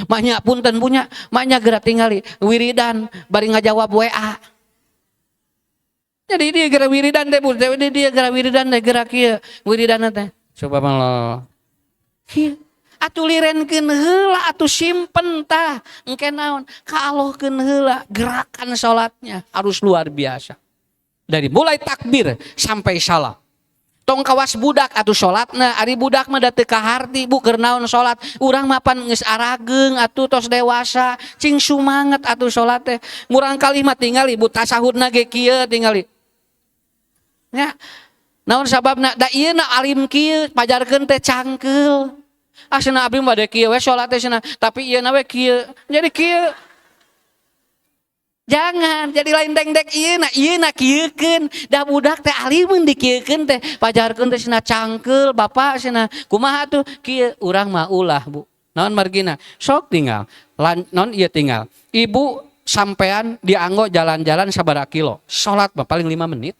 Maknya punten punya, maknya geura tingali wiridan bari ngajawab WA. Jadi dia geura wiridan teh, Bu, jadi dia geura wiridan teh geura kieu wiridan teh. Coba malah. Kieu. Atuh lirenkeun heula, atuh simpen tah. Engke naon? Ka Allahkeun heula. Gerakan salatnya harus luar biasa. Dari mulai takbir sampai salam. Tong kawas budak atuh salatna, ari budak mah da teu kaharti, Bu, keur naon salat. Urang mah pan geus arageung atuh, tos dewasa, cing sumanget atuh salat teh. Murang kali mah tingali, Bu, tasahudna ge kieu tingali. Ya. Naon sababna? Da ieu na alim kieu, pajarkeun teh cangkeul. Ah, cenah abdi mah bade kieu we salat teh cenah, tapi ieu na we kieu. Jadi kieu. Jangan jadi lain dengdek ieu na, ieu na kieukeun. Da budak teh alimeun dikieukeun teh, pajarkeun teh cenah cangkeul, Bapak cenah. Kumaha tuh kieu? Urang mah ulah, Bu. Naon margina? Sok tinggal. Lan, naon ieu tinggal. Ibu sampean dianggo jalan-jalan sabaraha kilo. Salat mah paling 5 menit.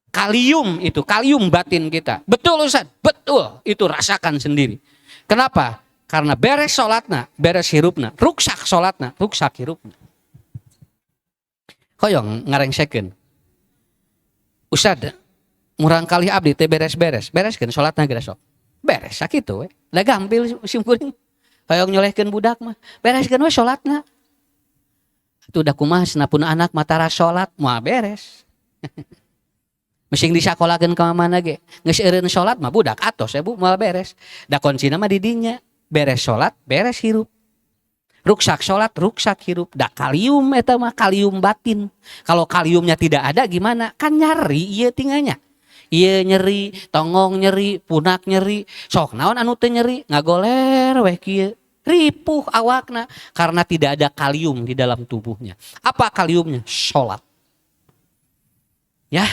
Kalium itu, kalium batin kita. Betul, Ustaz? Betul. Itu rasakan sendiri. Kenapa? Karena beres sholatna, beres hirupna. Ruksak sholatna, ruksak hirupna. Hoyong ngarengsekeun. Ustaz, murang kali abdi teh beres-beres. Bereskeun sholatna geura sok. Beres sakitu we. Da gampil sim kuring. Hoyong nyolehkeun budak mah. Bereskeun we sholatna. Itu udah kumaha pun anak matara sholat, moal beres. Mesing disakolahkeun ka mana ge, geus eureun salat mah budak atos ya, Bu, moal beres. Da kuncina mah di dinya. Beres salat, beres hirup. Ruksak salat, ruksak hirup. Da kalium eta mah kalium batin. Kalau kaliumnya tidak ada gimana? Kan nyeri ieu tinggalnya. Ieu nyeri, tonggong nyeri, punak nyeri. Sok naon anu teu nyeri? Ngagoler weh kieu. Ripuh awakna karena tidak ada kalium di dalam tubuhnya. Apa kaliumnya? Salat. Ya,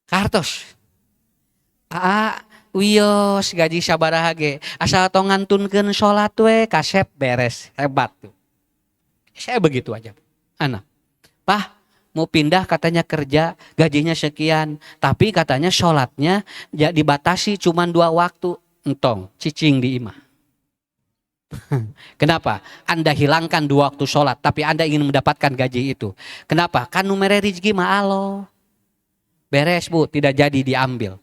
kartos. Aa, wios gaji sabaraha ge, asal tong ngantunkeun salat we kasep beres, hebat tuh. Saya begitu aja. Anak, Pah, mau pindah katanya kerja, gajinya sekian, tapi katanya sholatnya ya dibatasi cuma dua waktu. Entong, cicing di imah. Kenapa? Anda hilangkan dua waktu sholat, tapi Anda ingin mendapatkan gaji itu. Kenapa? Kan nu mere rezeki mah Allah. Beres, Bu, tidak jadi diambil.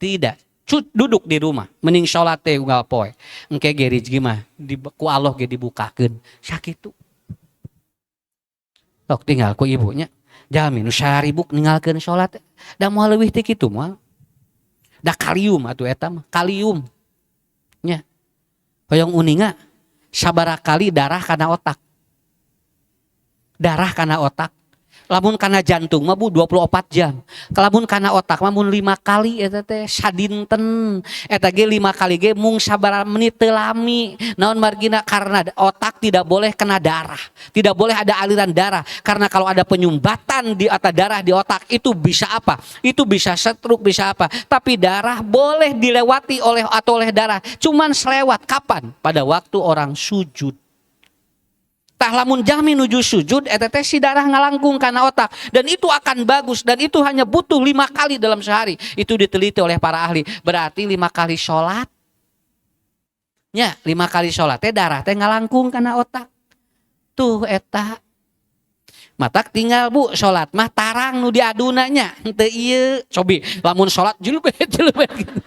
Tidak. Cut, duduk di rumah, mending sholat teh unggal poe. Engke ge rezeki mah di, ku Allah ge dibukakeun. Sakitu. Sok tinggal ku ibunya. Jalmi nu saribuk ninggalkeun sholat. Da moal leuwih ti kitu moal. Da kalium atuh eta mah, kalium. Nya. Hoyong uninga sabaraha kali darah kana otak. Darah kana otak. Lamun kana jantung mah, Bu, 24 jam. Lamun kana otak mah mun 5 kali eta teh sadinten. Eta ge 5 kali ge mung sabaraha menit, teu lami. Naon margina? Karena otak tidak boleh kena darah. Tidak boleh ada aliran darah. Karena kalau ada penyumbatan di atau darah di otak itu bisa apa? Itu bisa stroke, bisa apa? Tapi darah boleh dilewati oleh atau oleh darah. Cuman selewat kapan? Pada waktu orang sujud. Tah, lamun jalmi nuju sujud eta teh si darah ngalangkung kana otak dan itu akan bagus dan itu hanya butuh 5 kali dalam sehari. Itu diteliti oleh para ahli. Berarti 5 kali sholat. Ya, 5 kali sholat teh darah teh ngalangkung kana otak. Tuh eta. Matak tinggal, Bu, salat mah tarang nu diaduna nya, henteu ieu. Cobi lamun salat jelebet jelebet gitu.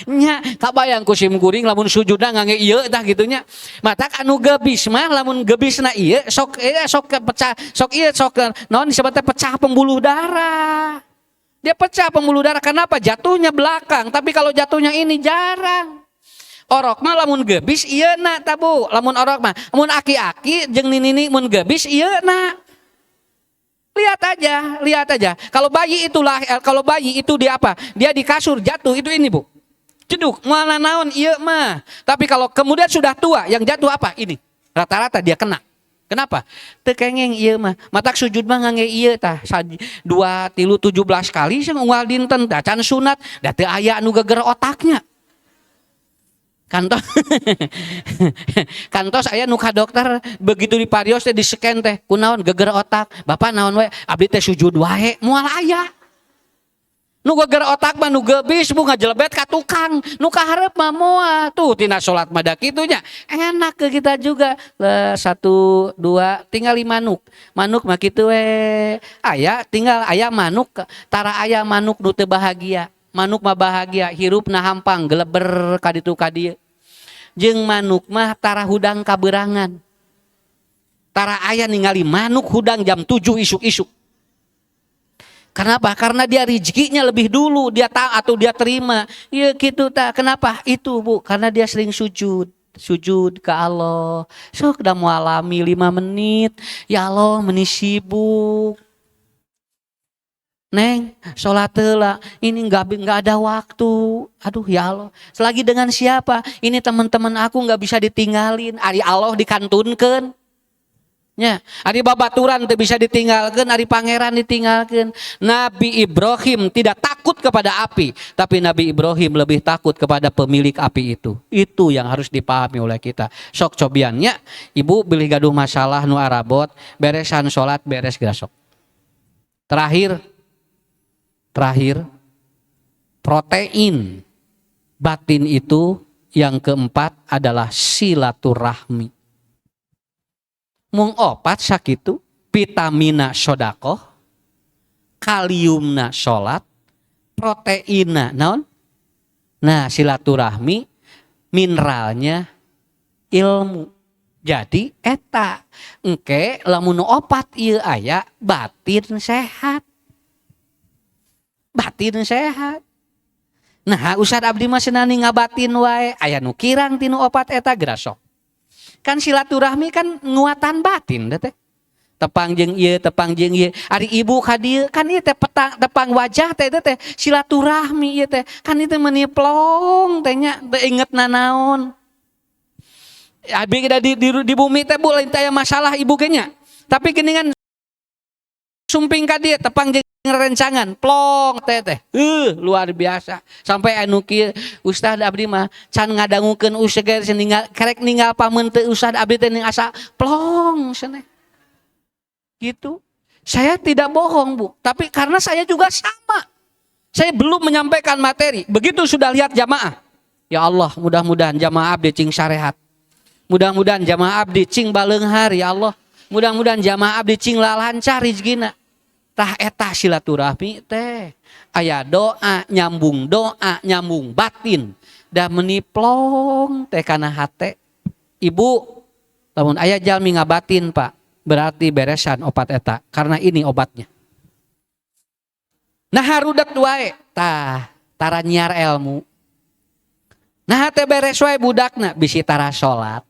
Nya, kabayang ku sim kuring lamun sujudna ngangge ieu tah kitu nya. Matak anu gebis mah lamun gebisna ieu sok ieu sok pecah, sok ieu sok naon disebutnya pecah pembuluh darah. Dia pecah pembuluh darah. Kenapa? Jatuhnya belakang. Tapi kalau jatuhnya ini jarang. Orok mah lamun gebis ieu na ta, Bu. Lamun orok mah, mun aki-aki jeung nini mun gebis ieu na. Lihat aja, lihat aja. Kalau bayi itu lah, kalau bayi itu dia apa? Dia di kasur jatuh itu ini, Bu. Ceduk, mana naon ieu mah. Tapi kalau kemudian sudah tua, yang jatuh apa? Ini. Rata-rata dia kena. Kenapa? Teu kengeng ieu mah. Matak sujud mah ngangge ieu tah. Dua, tilu, 17 kali sing unggal dinten tah can sunat, da teu aya anu geger otaknya. Kantos kantos aya nu ka dokter, begitu diparios teh, di scan teh, "Kunaon geger otak Bapak?" "Naon we, abdi teh sujud wae." Moal aya nu geger otak mah, nu gebis, Bu, ngajelebet ka tukang nu kaharep mah moal. Tuh, tina salat mah da kitu nya, enak ke kita juga. Le, satu, dua, tinggal manuk manuk mah kitu we. Aya tinggal aya manuk, tara aya manuk nu teu bahagia. Manuk mah bahagia, hirupna hampang geleber ka ditu ka dieu. Jeung manuk mah tara hudang kaberangan. Tara aya ningali manuk hudang jam 7 isuk-isuk. Kenapa? Karena dia rezekinya lebih dulu, dia tahu atau dia terima. Ya gitu tak. Kenapa? Itu, Bu, karena dia sering sujud. Sujud ke Allah. Sok udah mau alami 5 menit. Ya Allah, meni sibuk. "Neng, sholat lah. Ini nggak ada waktu. Aduh, ya Allah. Selagi dengan siapa? Ini teman-teman aku nggak bisa ditinggalin." Ari Allah dikantunkan. Nya, ari babaturan teu bisa ditinggalkan, ari pangeran ditinggalkan. Nabi Ibrahim tidak takut kepada api, tapi Nabi Ibrahim lebih takut kepada pemilik api itu. Itu yang harus dipahami oleh kita. Sok cobian nya, Ibu bilih gaduh masalah nu arabot, beresan sholat beres gasok. Terakhir, terakhir, protein batin itu yang keempat adalah silaturahmi. Mung opat sakitu, vitamina sodakoh, kaliumna sholat, proteina naon? Nah, silaturahmi, mineralnya ilmu. Jadi eta engke lamun opat ieu aya, batin sehat. Batin sehat. "Nah, Ustad, abdi mah senani ngabatin wae." Aya nu kirang tinu opat eta geura sok. Kan silaturahmi kan nguatan batin teh. Tepang jeung ieu, tepang jeung ieu. Ari ibu ka dieu kan ieu teh petang tepang wajah teh, teh silaturahmi ieu teh. Kan itu meni plong teh nya, teu inget nanaon. Abi di bumi teh, Bu, lain teh masalah ibu nya. Tapi gini kan sumping ka dieu tepang jeung rencangan plong teh teh. Luar biasa. Sampai anu kieu, "Ustad, abdi mah can ngadangukeun ustad ge ninggal kerek ninggal pameuteu Ustad, abdi teh ning asa plong cenah." Gitu. Saya tidak bohong, Bu, tapi karena saya juga sama. Saya belum menyampaikan materi. Begitu sudah lihat jamaah, "Ya Allah, mudah-mudahan jamaah abdi cing sarehat. Mudah-mudahan jamaah abdi cing baleunghar, ya Allah. Mudah-mudahan jamaah abdi cing lalancar rezekina." Tah, eta silaturahmi teh. Aya doa, nyambung doa, nyambung batin. Da meni plong teh kana hate. Ibu, lamun aya jalmi ngabatin, Pak, berarti beresan opat eta karena ini obatnya. Nah, harudet wae tah, tara nyiar ilmu. Nah, teh beres wae budakna, bisi tara salat.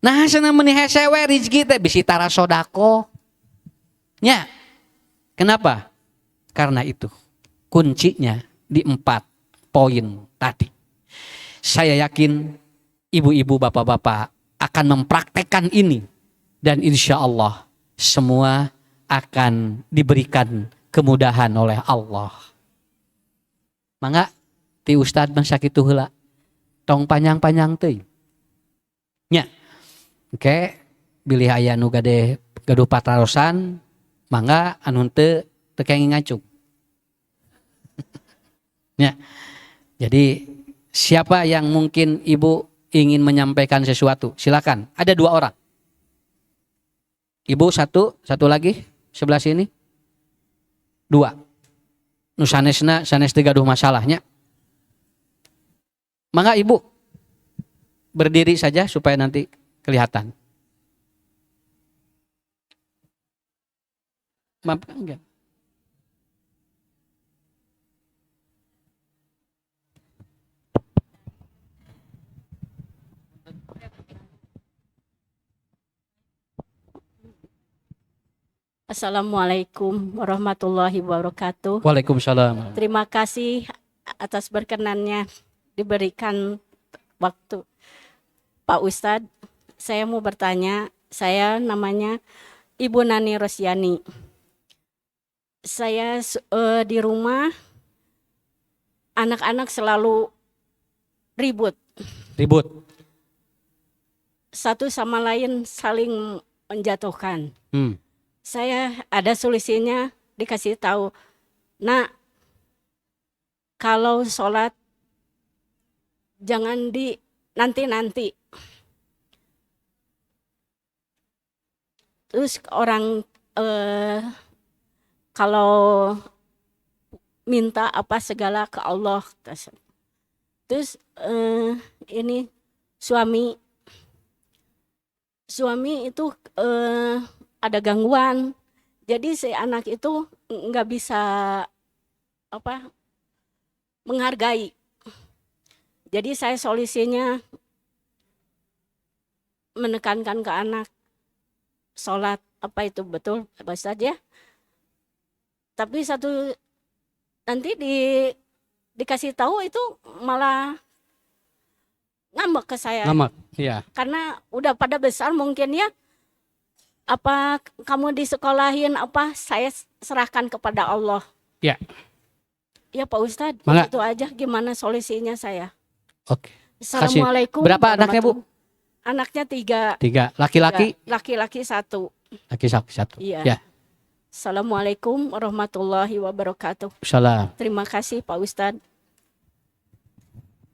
Nah, cenah meni hese we rezeki teh, bisi tara sodako. Nya. Kenapa? Karena itu kuncinya di empat poin tadi. Saya yakin ibu-ibu, bapak-bapak akan mempraktekkan ini dan insya Allah semua akan diberikan kemudahan oleh Allah. Mangga, ti Ustad mah sakitu heula. Tong panjang-panjang teuing. Nya. Oke, bilih aya nu gade gaduh patarosan, mangga, anu teu teu kenging ngacung. Ya. Jadi siapa yang mungkin ibu ingin menyampaikan sesuatu, silakan. Ada dua orang. Ibu satu, satu lagi sebelah sini. Dua. Nu sanesna sanes teu gaduh masalahnya. Mangga Ibu berdiri saja supaya nanti kelihatan. Maaf, enggak. Assalamualaikum warahmatullahi wabarakatuh. Waalaikumsalam. Terima kasih atas berkenannya diberikan waktu Pak Ustadz. Saya mau bertanya, saya namanya Ibu Nani Rosyani. Saya di rumah anak-anak selalu ribut. Ribut. Satu sama lain saling menjatuhkan. Saya ada solusinya, dikasih tahu. Nak, kalau sholat jangan di nanti-nanti. Terus orang kalau minta apa segala ke Allah. Terus ini suami itu ada gangguan, jadi si anak itu nggak bisa apa menghargai. Jadi saya solusinya menekankan ke anak sholat apa itu betul Pak Ustadz ya. Tapi satu nanti dikasih tahu itu malah ngambek ke saya. Ngambek, iya. Karena udah pada besar mungkin ya. Apa kamu disekolahin apa saya serahkan kepada Allah. Ya. Ya Pak Ustadz, itu aja gimana solusinya saya. Oke. Assalamualaikum. Berapa anaknya Bu? Anaknya 3. 3. Laki-laki? Laki-laki 1. Laki-laki 1. Iya. Ya. Assalamualaikum warahmatullahi wabarakatuh. Salam. Terima kasih Pak Ustadz.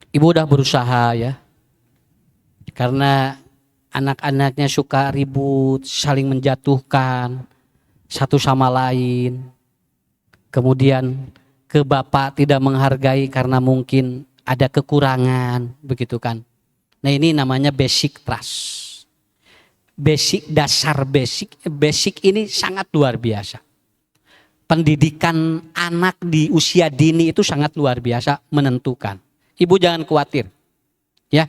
Ibu udah berusaha ya. Karena anak-anaknya suka ribut, saling menjatuhkan satu sama lain. Kemudian ke bapak tidak menghargai karena mungkin ada kekurangan, begitu kan. Nah ini namanya basic trust. Basic, dasar basic, basic ini sangat luar biasa. Pendidikan anak di usia dini itu sangat luar biasa menentukan. Ibu jangan khawatir, ya.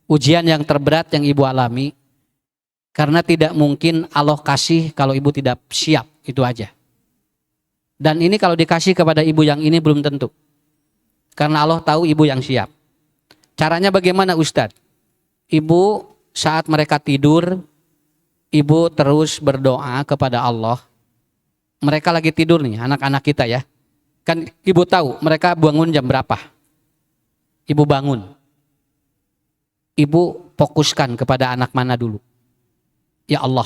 Ujian yang terberat yang ibu alami, karena tidak mungkin Allah kasih kalau ibu tidak siap, itu aja. Dan ini kalau dikasih kepada ibu yang ini belum tentu. Karena Allah tahu ibu yang siap. Caranya bagaimana Ustadz? Ibu saat mereka tidur, ibu terus berdoa kepada Allah. Mereka lagi tidur nih, anak-anak kita ya. Kan ibu tahu mereka bangun jam berapa. Ibu bangun. Ibu fokuskan kepada anak mana dulu. Ya Allah,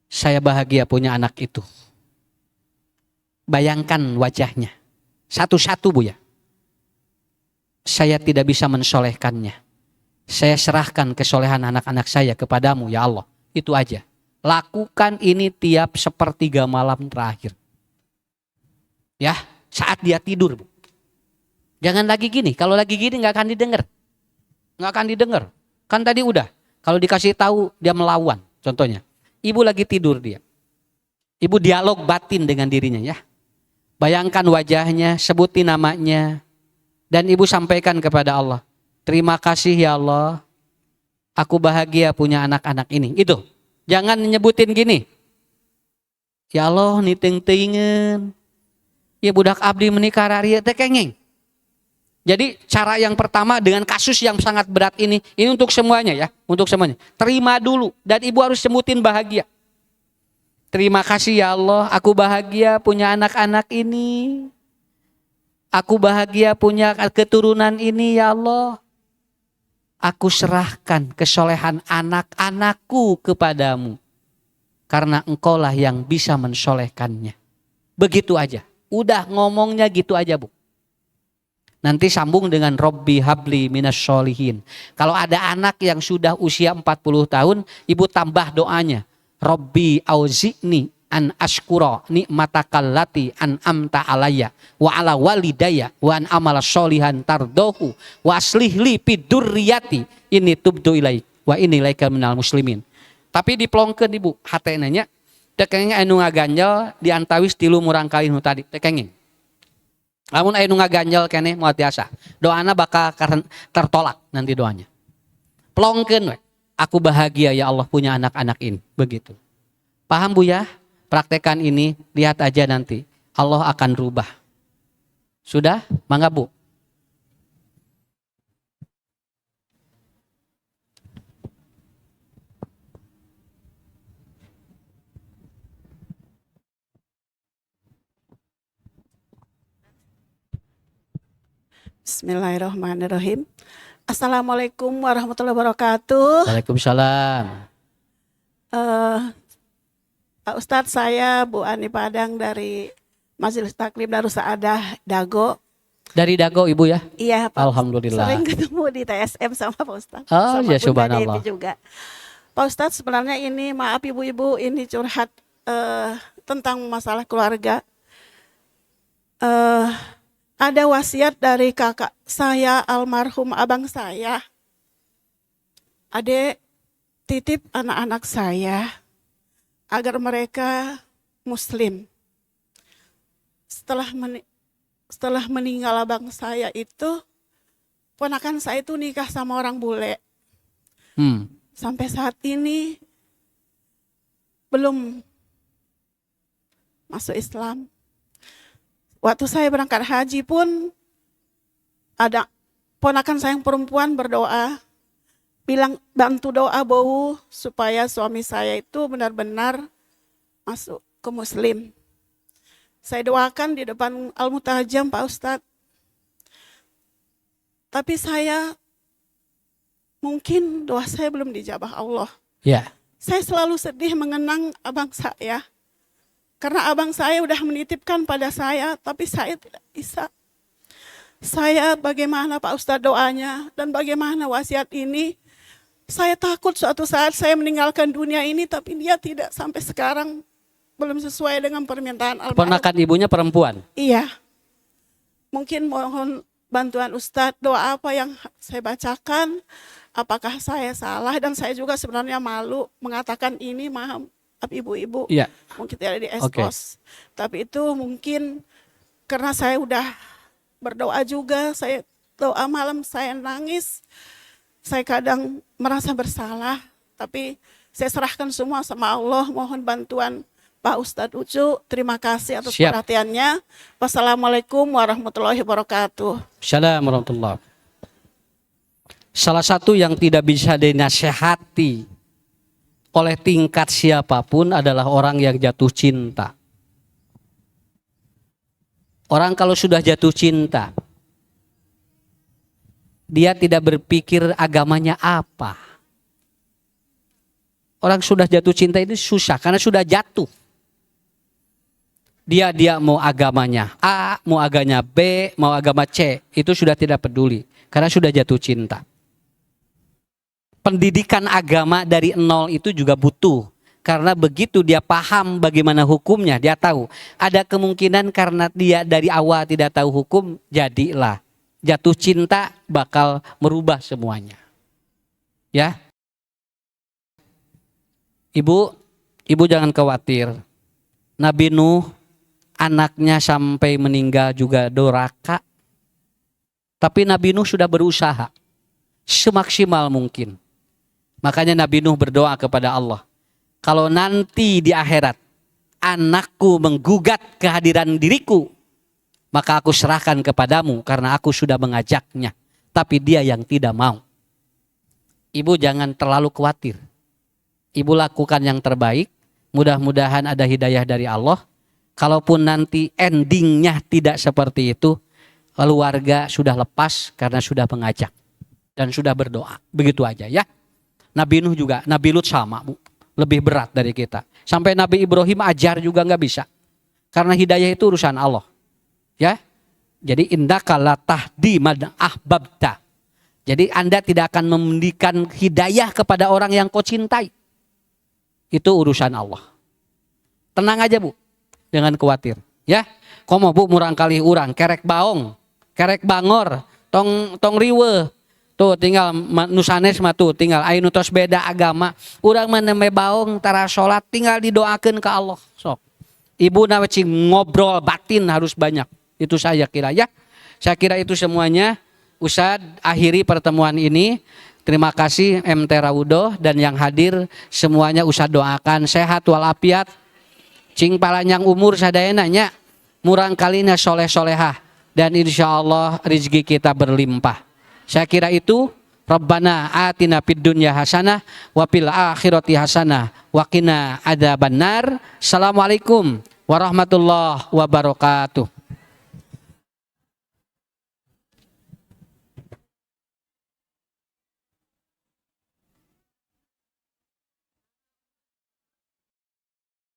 saya bahagia punya anak itu. Bayangkan wajahnya. Satu-satu Bu ya. Saya tidak bisa mensolehkannya. Saya serahkan kesolehan anak-anak saya kepadamu ya Allah. Itu aja. Lakukan ini tiap 1/3 malam terakhir. Ya, saat dia tidur Bu. Jangan lagi gini. Kalau lagi gini nggak akan didengar. Nggak akan didengar. Kan tadi udah. Kalau dikasih tahu dia melawan. Contohnya. Ibu lagi tidur dia. Ibu dialog batin dengan dirinya ya. Bayangkan wajahnya, sebutin namanya. Dan ibu sampaikan kepada Allah. Terima kasih ya Allah. Aku bahagia punya anak-anak ini. Itu. Jangan nyebutin gini. Ya Allah niteng-tingen. Ya budak abdi menikah rarieu teh kenging. Jadi cara yang pertama dengan kasus yang sangat berat ini untuk semuanya ya, untuk semuanya. Terima dulu dan ibu harus sebutin bahagia. Terima kasih ya Allah, aku bahagia punya anak-anak ini. Aku bahagia punya keturunan ini ya Allah. Aku serahkan kesolehan anak-anakku kepadamu. Karena engkaulah yang bisa mensolehkannya. Begitu aja. Udah ngomongnya gitu aja Bu. Nanti sambung dengan Robbi habli minas sholihin. Kalau ada anak yang sudah usia 40 tahun, ibu tambah doanya. Rabbi auzi'ni an ashkura ni'matakallati an amta alayya wa ala walidayya wa an amala sholihan tardohu wa aslih li fid dzurriyyati inni tubtu ilaik wa inni ilaika minal muslimin. Tapi diplongkeun ibu hatena nya teu kenging anu ngaganjel di antawis tilu murangkalih nu tadi teu kenging. Lamun aya nu ngaganjel keneh moal tiasa. Doana bakal tertolak nanti doanya. Plongkeun we. Aku bahagia ya Allah punya anak-anak ini. Begitu. Paham Bu ya? Praktekan ini, lihat aja nanti. Allah akan rubah. Sudah? Mangga Bu. Bismillahirrahmanirrahim. Assalamualaikum warahmatullahi wabarakatuh. Waalaikumsalam. Pak Ustadz, saya Bu Ani Padang dari Majelis Taklim Darussaadah Dago. Dari Dago Ibu ya? Iya Pak. Alhamdulillah. Sering ketemu di TSM sama Pak Ustadz. Oh, sama ya Bunda subhanallah. Devi juga. Pak Ustadz, sebenarnya ini maaf ibu-ibu, ini curhat tentang masalah keluarga. Ada wasiat dari kakak saya, almarhum abang saya. Adek, titip anak-anak saya agar mereka muslim. Setelah meninggal abang saya itu, ponakan saya itu nikah sama orang bule. Sampai saat ini belum masuk Islam. Waktu saya berangkat haji pun ada ponakan saya yang perempuan berdoa, bilang bantu doa bau supaya suami saya itu benar-benar masuk ke muslim. Saya doakan di depan Al-Mutajam Pak Ustadz. Tapi saya mungkin doa saya belum dijabah Allah. Ya. Saya selalu sedih mengenang abang saya. Karena abang saya udah menitipkan pada saya, tapi saya tidak bisa. Saya bagaimana Pak Ustadz doanya dan bagaimana wasiat ini. Saya takut suatu saat saya meninggalkan dunia ini, tapi dia tidak sampai sekarang belum sesuai dengan permintaan almarhum. Ponakan ibunya perempuan? Iya. Mungkin mohon bantuan Ustadz, doa apa yang saya bacakan, apakah saya salah, dan saya juga sebenarnya malu mengatakan ini, maaf ibu-ibu, iya. Mungkin tidak di ekspos. Okay. Tapi itu mungkin karena saya udah berdoa juga, saya doa malam, saya nangis, saya kadang merasa bersalah, tapi saya serahkan semua sama Allah, mohon bantuan Pak Ustadz Ucu, terima kasih atas Siap. Perhatiannya. Wassalamualaikum warahmatullahi wabarakatuh. Assalamualaikum warahmatullahi. Salah satu yang tidak bisa dinasehati oleh tingkat siapapun adalah orang yang jatuh cinta. Orang kalau sudah jatuh cinta, dia tidak berpikir agamanya apa. Orang sudah jatuh cinta itu susah karena sudah jatuh. Dia mau agamanya A, mau agamanya B, mau agama C, itu sudah tidak peduli karena sudah jatuh cinta. Pendidikan agama dari nol itu juga butuh. Karena begitu dia paham bagaimana hukumnya, dia tahu. Ada kemungkinan karena dia dari awal tidak tahu hukum, jadilah jatuh cinta bakal merubah semuanya. Ya. Ibu, ibu jangan khawatir. Nabi Nuh anaknya sampai meninggal juga doraka. Tapi Nabi Nuh sudah berusaha semaksimal mungkin. Makanya Nabi Nuh berdoa kepada Allah. Kalau nanti di akhirat anakku menggugat kehadiran diriku, maka aku serahkan kepadamu karena aku sudah mengajaknya. Tapi dia yang tidak mau. Ibu jangan terlalu khawatir. Ibu lakukan yang terbaik. Mudah-mudahan ada hidayah dari Allah. Kalaupun nanti endingnya tidak seperti itu, keluarga sudah lepas karena sudah mengajak dan sudah berdoa. Begitu aja ya. Nabi Nuh juga, Nabi Lut sama Bu, lebih berat dari kita. Sampai Nabi Ibrahim ajar juga nggak bisa. Karena hidayah itu urusan Allah. Ya. Jadi innaka la tahdi man ahbabta. Jadi Anda tidak akan memberikan hidayah kepada orang yang kau cintai. Itu urusan Allah. Tenang aja, Bu, jangan khawatir. Ya, komo Bu murangkalih urang, kerek baong, kerek bangor, tong tong riweuh. Tuh tinggal nu sanes mah tuh tinggal aya nu tos beda agama. Urang mah nembe baong tara salat, tinggal didoakeun ke Allah. Sok. Ibu na cing ngobrol batin harus banyak. Itu saya kira ya. Saya kira itu semuanya. Ustad akhiri pertemuan ini. Terima kasih MT Raudo dan yang hadir semuanya. Ustad doakan sehat walafiat. Cing palanjang umur sadayana nya. Murangkalihna soleh solehah dan insya Allah rezeki kita berlimpah. Saya kira itu. Rabbana atina fid dunya hasanah wa fil akhirati hasanah wa qina adzabannar. Assalamualaikum warahmatullahi wabarakatuh.